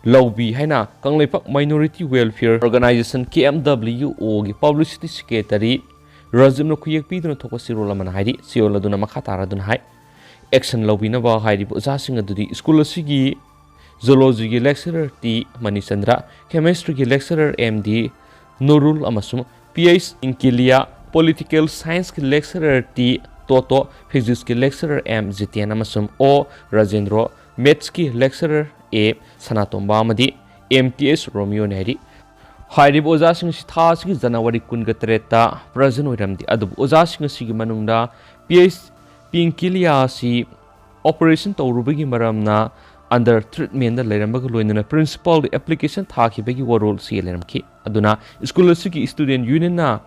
ꯂꯧꯕꯤ ꯍꯥꯏꯅ ꯀꯪꯂꯩꯄꯥꯛ Minority Welfare Organization, ꯀꯦ ꯑꯦꯝ ꯗꯕ꯭ꯂꯤꯌꯨ ꯑꯣꯒꯤ ꯄꯕ꯭ꯂꯤꯁꯤꯇꯤ ꯁꯦꯀ꯭ꯔꯦꯇꯔꯤ ꯔꯥꯖꯤꯕꯅ ꯈꯨꯌꯦꯛ ꯄꯤꯗꯨꯅ ꯊꯣꯛꯄ ꯆꯦꯔꯣꯜ ꯑꯃꯅ ꯍꯥꯏꯔꯤ꯫ ꯆꯦꯔꯣꯜ ꯑꯗꯨꯅ ꯃꯈꯥ ꯇꯥꯔꯗꯨꯅ ꯍꯥꯏ, ꯑꯦꯛꯁꯟ ꯂꯧꯕꯤꯅꯕ ꯍꯥꯏꯔꯤꯕ ꯑꯣꯖꯥꯁꯤꯡ ꯑꯗꯨꯗꯤ ꯁ꯭ꯀꯨꯜ ꯑꯁꯤꯒꯤ ꯖꯨꯂꯣꯖꯤꯒꯤ ꯂꯦꯛꯆꯔꯔ ꯇꯤ ꯃꯅꯤꯆꯟꯗ꯭ꯔ, ꯀꯦꯃꯦꯁꯇ꯭ꯔꯤꯒꯤ ꯂꯦꯛꯆꯔꯔ ꯑꯦꯝ ꯗꯤ ꯅꯨꯔꯨꯜ ꯑꯃꯁꯨꯡ ꯄꯤ ꯑꯩꯆ ꯏꯟꯀꯤꯂꯤꯌꯥ, ꯄꯣꯂꯤꯇꯤꯀꯦꯜ ꯁꯥꯏꯟꯁꯀꯤ ꯂꯦꯛꯆꯔꯔ ꯇꯤ ꯇꯣꯇꯣ, ꯐꯤꯖꯤꯛꯁꯀꯤ ꯂꯦꯛꯆꯔꯔ ꯑꯦꯝ ꯖꯤꯇꯦꯟ ꯑꯃꯁꯨꯡ ꯑꯣ ꯔꯥꯖꯦꯟꯗ꯭ꯔꯣ, ꯃꯦꯊꯁꯀꯤ ꯂꯦꯛꯆꯔꯔ ꯑꯦ ꯁꯅꯥꯇꯣꯝꯕ ꯑꯃꯗꯤ ꯑꯦꯝ ꯇꯤ ꯑꯦꯁ ꯔꯣꯃꯤꯌꯣꯅꯤ ꯍꯥꯏꯔꯤ꯫ ꯍꯥꯏꯔꯤꯕ ꯑꯣꯖꯥꯁꯤꯡ ꯑꯁꯤ ꯊꯥ ꯑꯁꯤꯒꯤ ꯖꯅꯋꯥꯔꯤ ꯀꯨꯟꯒ ꯇꯔꯦꯠꯇ ꯄ꯭ꯔꯖꯦꯟ ꯑꯣꯏꯔꯝꯗꯦ, ꯑꯗꯨꯕꯨ ꯑꯣꯖꯥꯁꯤꯡ ꯑꯁꯤꯒꯤ ꯃꯅꯨꯡꯗ ꯄꯤ ꯑꯩꯆ ꯄꯤꯡꯀꯤꯂꯤꯌꯥ ꯑꯁꯤ ꯑꯣꯄꯔꯦꯁꯟ ꯇꯧꯔꯨꯕꯒꯤ ꯃꯔꯝꯅ ꯑꯟꯗꯔ ꯇ꯭ꯔꯤꯠꯃꯦꯟꯗ ꯂꯩꯔꯝꯕꯒ ꯂꯣꯏꯅꯅ ꯄ꯭ꯔꯤꯟꯁꯤꯄꯥꯜꯗ ꯑꯦꯄ꯭ꯂꯤꯀꯦꯁꯟ ꯊꯥꯈꯤꯕꯒꯤ ꯋꯥꯔꯣꯜ ꯆꯦ ꯂꯩꯔꯝꯈꯤ꯫ ꯑꯗꯨꯅ ꯁ꯭ꯀꯨꯜ ꯑꯁꯤꯒꯤ ꯁ꯭ꯇꯨꯗꯦꯟꯠ ꯌꯨꯅꯤꯌꯟꯅ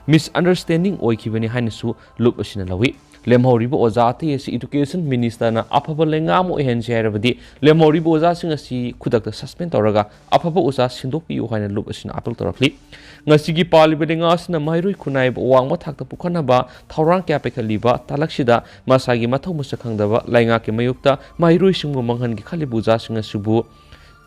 ꯃꯤꯁꯑꯟꯗꯔꯁ꯭ꯇꯦꯟꯗꯤꯡ ꯑꯣꯏꯈꯤꯕꯅꯤ ꯍꯥꯏꯅꯁꯨ ꯂꯨꯞ ꯑꯁꯤꯅ ꯂꯧꯏ꯫ ꯂꯦꯝꯍꯧꯔꯤꯕ ꯑꯣꯖꯥ ꯑꯇꯩ ꯑꯁꯤ ꯏꯗꯨꯀꯦꯁꯟ ꯃꯤꯅꯤꯁꯇꯔꯅ ꯑꯐꯕ ꯂꯩꯉꯥꯛ ꯑꯃ ꯑꯣꯏꯍꯟꯁꯤ ꯍꯥꯏꯔꯕꯗꯤ ꯂꯦꯝꯍꯧꯔꯤꯕ ꯑꯣꯖꯥꯁꯤꯡ ꯑꯁꯤ ꯈꯨꯗꯛꯇ ꯁꯁꯄꯦꯟ ꯇꯧꯔꯒ ꯑꯐꯕ ꯑꯣꯖꯥ ꯁꯤꯟꯗꯣꯛꯄꯤꯌꯨ ꯍꯥꯏꯅ ꯂꯨꯞ ꯑꯁꯤꯅ ꯑꯥꯄꯤꯜ ꯇꯧꯔꯛꯂꯤ꯫ ꯉꯁꯤꯒꯤ ꯄꯥꯜꯂꯤꯕ ꯂꯩꯉꯥꯛ ꯑꯁꯤꯅ ꯃꯍꯩꯔꯣꯏ ꯈꯨꯟꯅꯥꯏꯕꯨ ꯑꯋꯥꯡꯕ ꯊꯥꯛꯇ ꯄꯨꯈꯠꯅꯕ ꯊꯧꯔꯥꯡ ꯀꯌꯥ ꯄꯥꯏꯈꯠꯂꯤꯕ ꯇꯥꯂꯛꯁꯤꯗ ꯃꯁꯥꯒꯤ ꯃꯊꯧ ꯃꯁꯛ ꯈꯪꯗꯕ ꯂꯩꯉꯥꯛꯀꯤ ꯃꯥꯌꯣꯛꯇ ꯃꯍꯩꯔꯣꯏꯁꯤꯡꯕꯨ ꯃꯥꯡꯍꯟꯒꯦ ꯈꯜꯂꯤꯕ ꯑꯣꯖꯥꯁꯤꯡ ꯑꯁꯤꯕꯨ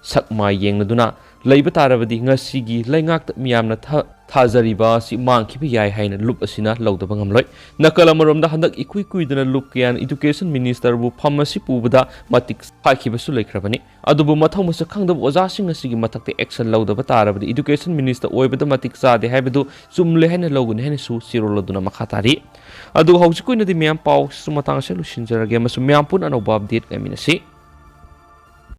ꯁꯛ ꯃꯥꯏ ꯌꯦꯡꯂꯗꯨꯅ ꯂꯩꯕ ꯇꯥꯔꯕꯗꯤ ꯉꯁꯤꯒꯤ ꯂꯩꯉꯥꯛꯇ ꯃꯤꯌꯥꯝꯅ ꯊꯥ-, ꯊꯥꯖꯔꯤꯕ ꯑꯁꯤ ꯃꯥꯡꯈꯤꯕ ꯌꯥꯏ ꯍꯥꯏꯅ ꯂꯨꯞ ꯑꯁꯤꯅ ꯂꯧꯗꯕ ꯉꯝꯂꯣꯏ꯫ ꯅꯥꯀꯜ ꯑꯃꯔꯣꯝꯗ ꯍꯟꯗꯛ ꯏꯀꯨꯏ ꯀꯨꯏꯗꯅ ꯂꯨꯞ ꯀꯌꯥꯅ ꯏꯗꯨꯀꯦꯁꯟ ꯃꯤꯅꯤꯁꯇꯔꯕꯨ ꯐꯝ ꯑꯁꯤ ꯄꯨꯕꯗ ꯃꯇꯤꯛ ꯍꯥꯏꯈꯤꯕꯁꯨ ꯂꯩꯈ꯭ꯔꯕꯅꯤ꯫ ꯑꯗꯨꯕꯨ ꯃꯊꯧ ꯃꯁꯛ ꯈꯪꯗꯕ ꯑꯣꯖꯥꯁꯤꯡ ꯑꯁꯤꯒꯤ ꯃꯊꯛꯇ ꯑꯦꯛꯁꯟ ꯂꯧꯗꯕ ꯇꯥꯔꯕꯗꯤ ꯏꯗꯨꯀꯦꯁꯟ ꯃꯤꯅꯤꯁꯇꯔ ꯑꯣꯏꯕꯗ ꯃꯇꯤꯛ ꯆꯥꯗꯦ ꯍꯥꯏꯕꯗꯨ ꯆꯨꯝꯂꯦ ꯍꯥꯏꯅ ꯂꯧꯒꯅꯤ ꯍꯥꯏꯅꯁꯨ ꯆꯦꯔꯣꯜ ꯑꯗꯨꯅ ꯃꯈꯥ ꯇꯥꯔꯤ꯫ ꯑꯗꯨꯒ ꯍꯧꯖꯤꯛꯀꯤ ꯑꯣꯏꯅꯗꯤ ꯃꯌꯥꯝ ꯄꯥꯎꯁꯤꯁꯨ ꯃꯇꯥꯡ ꯑꯁꯤꯗ ꯂꯣꯏꯁꯤꯟꯖꯔꯒꯦ ꯑꯃꯁꯨꯡ ꯃꯌꯥꯝ ꯄꯨꯟꯅ ꯑꯅꯧꯕ ꯑꯞꯗꯦꯠ ꯉꯥꯏꯃꯤꯟꯅꯁꯤ꯫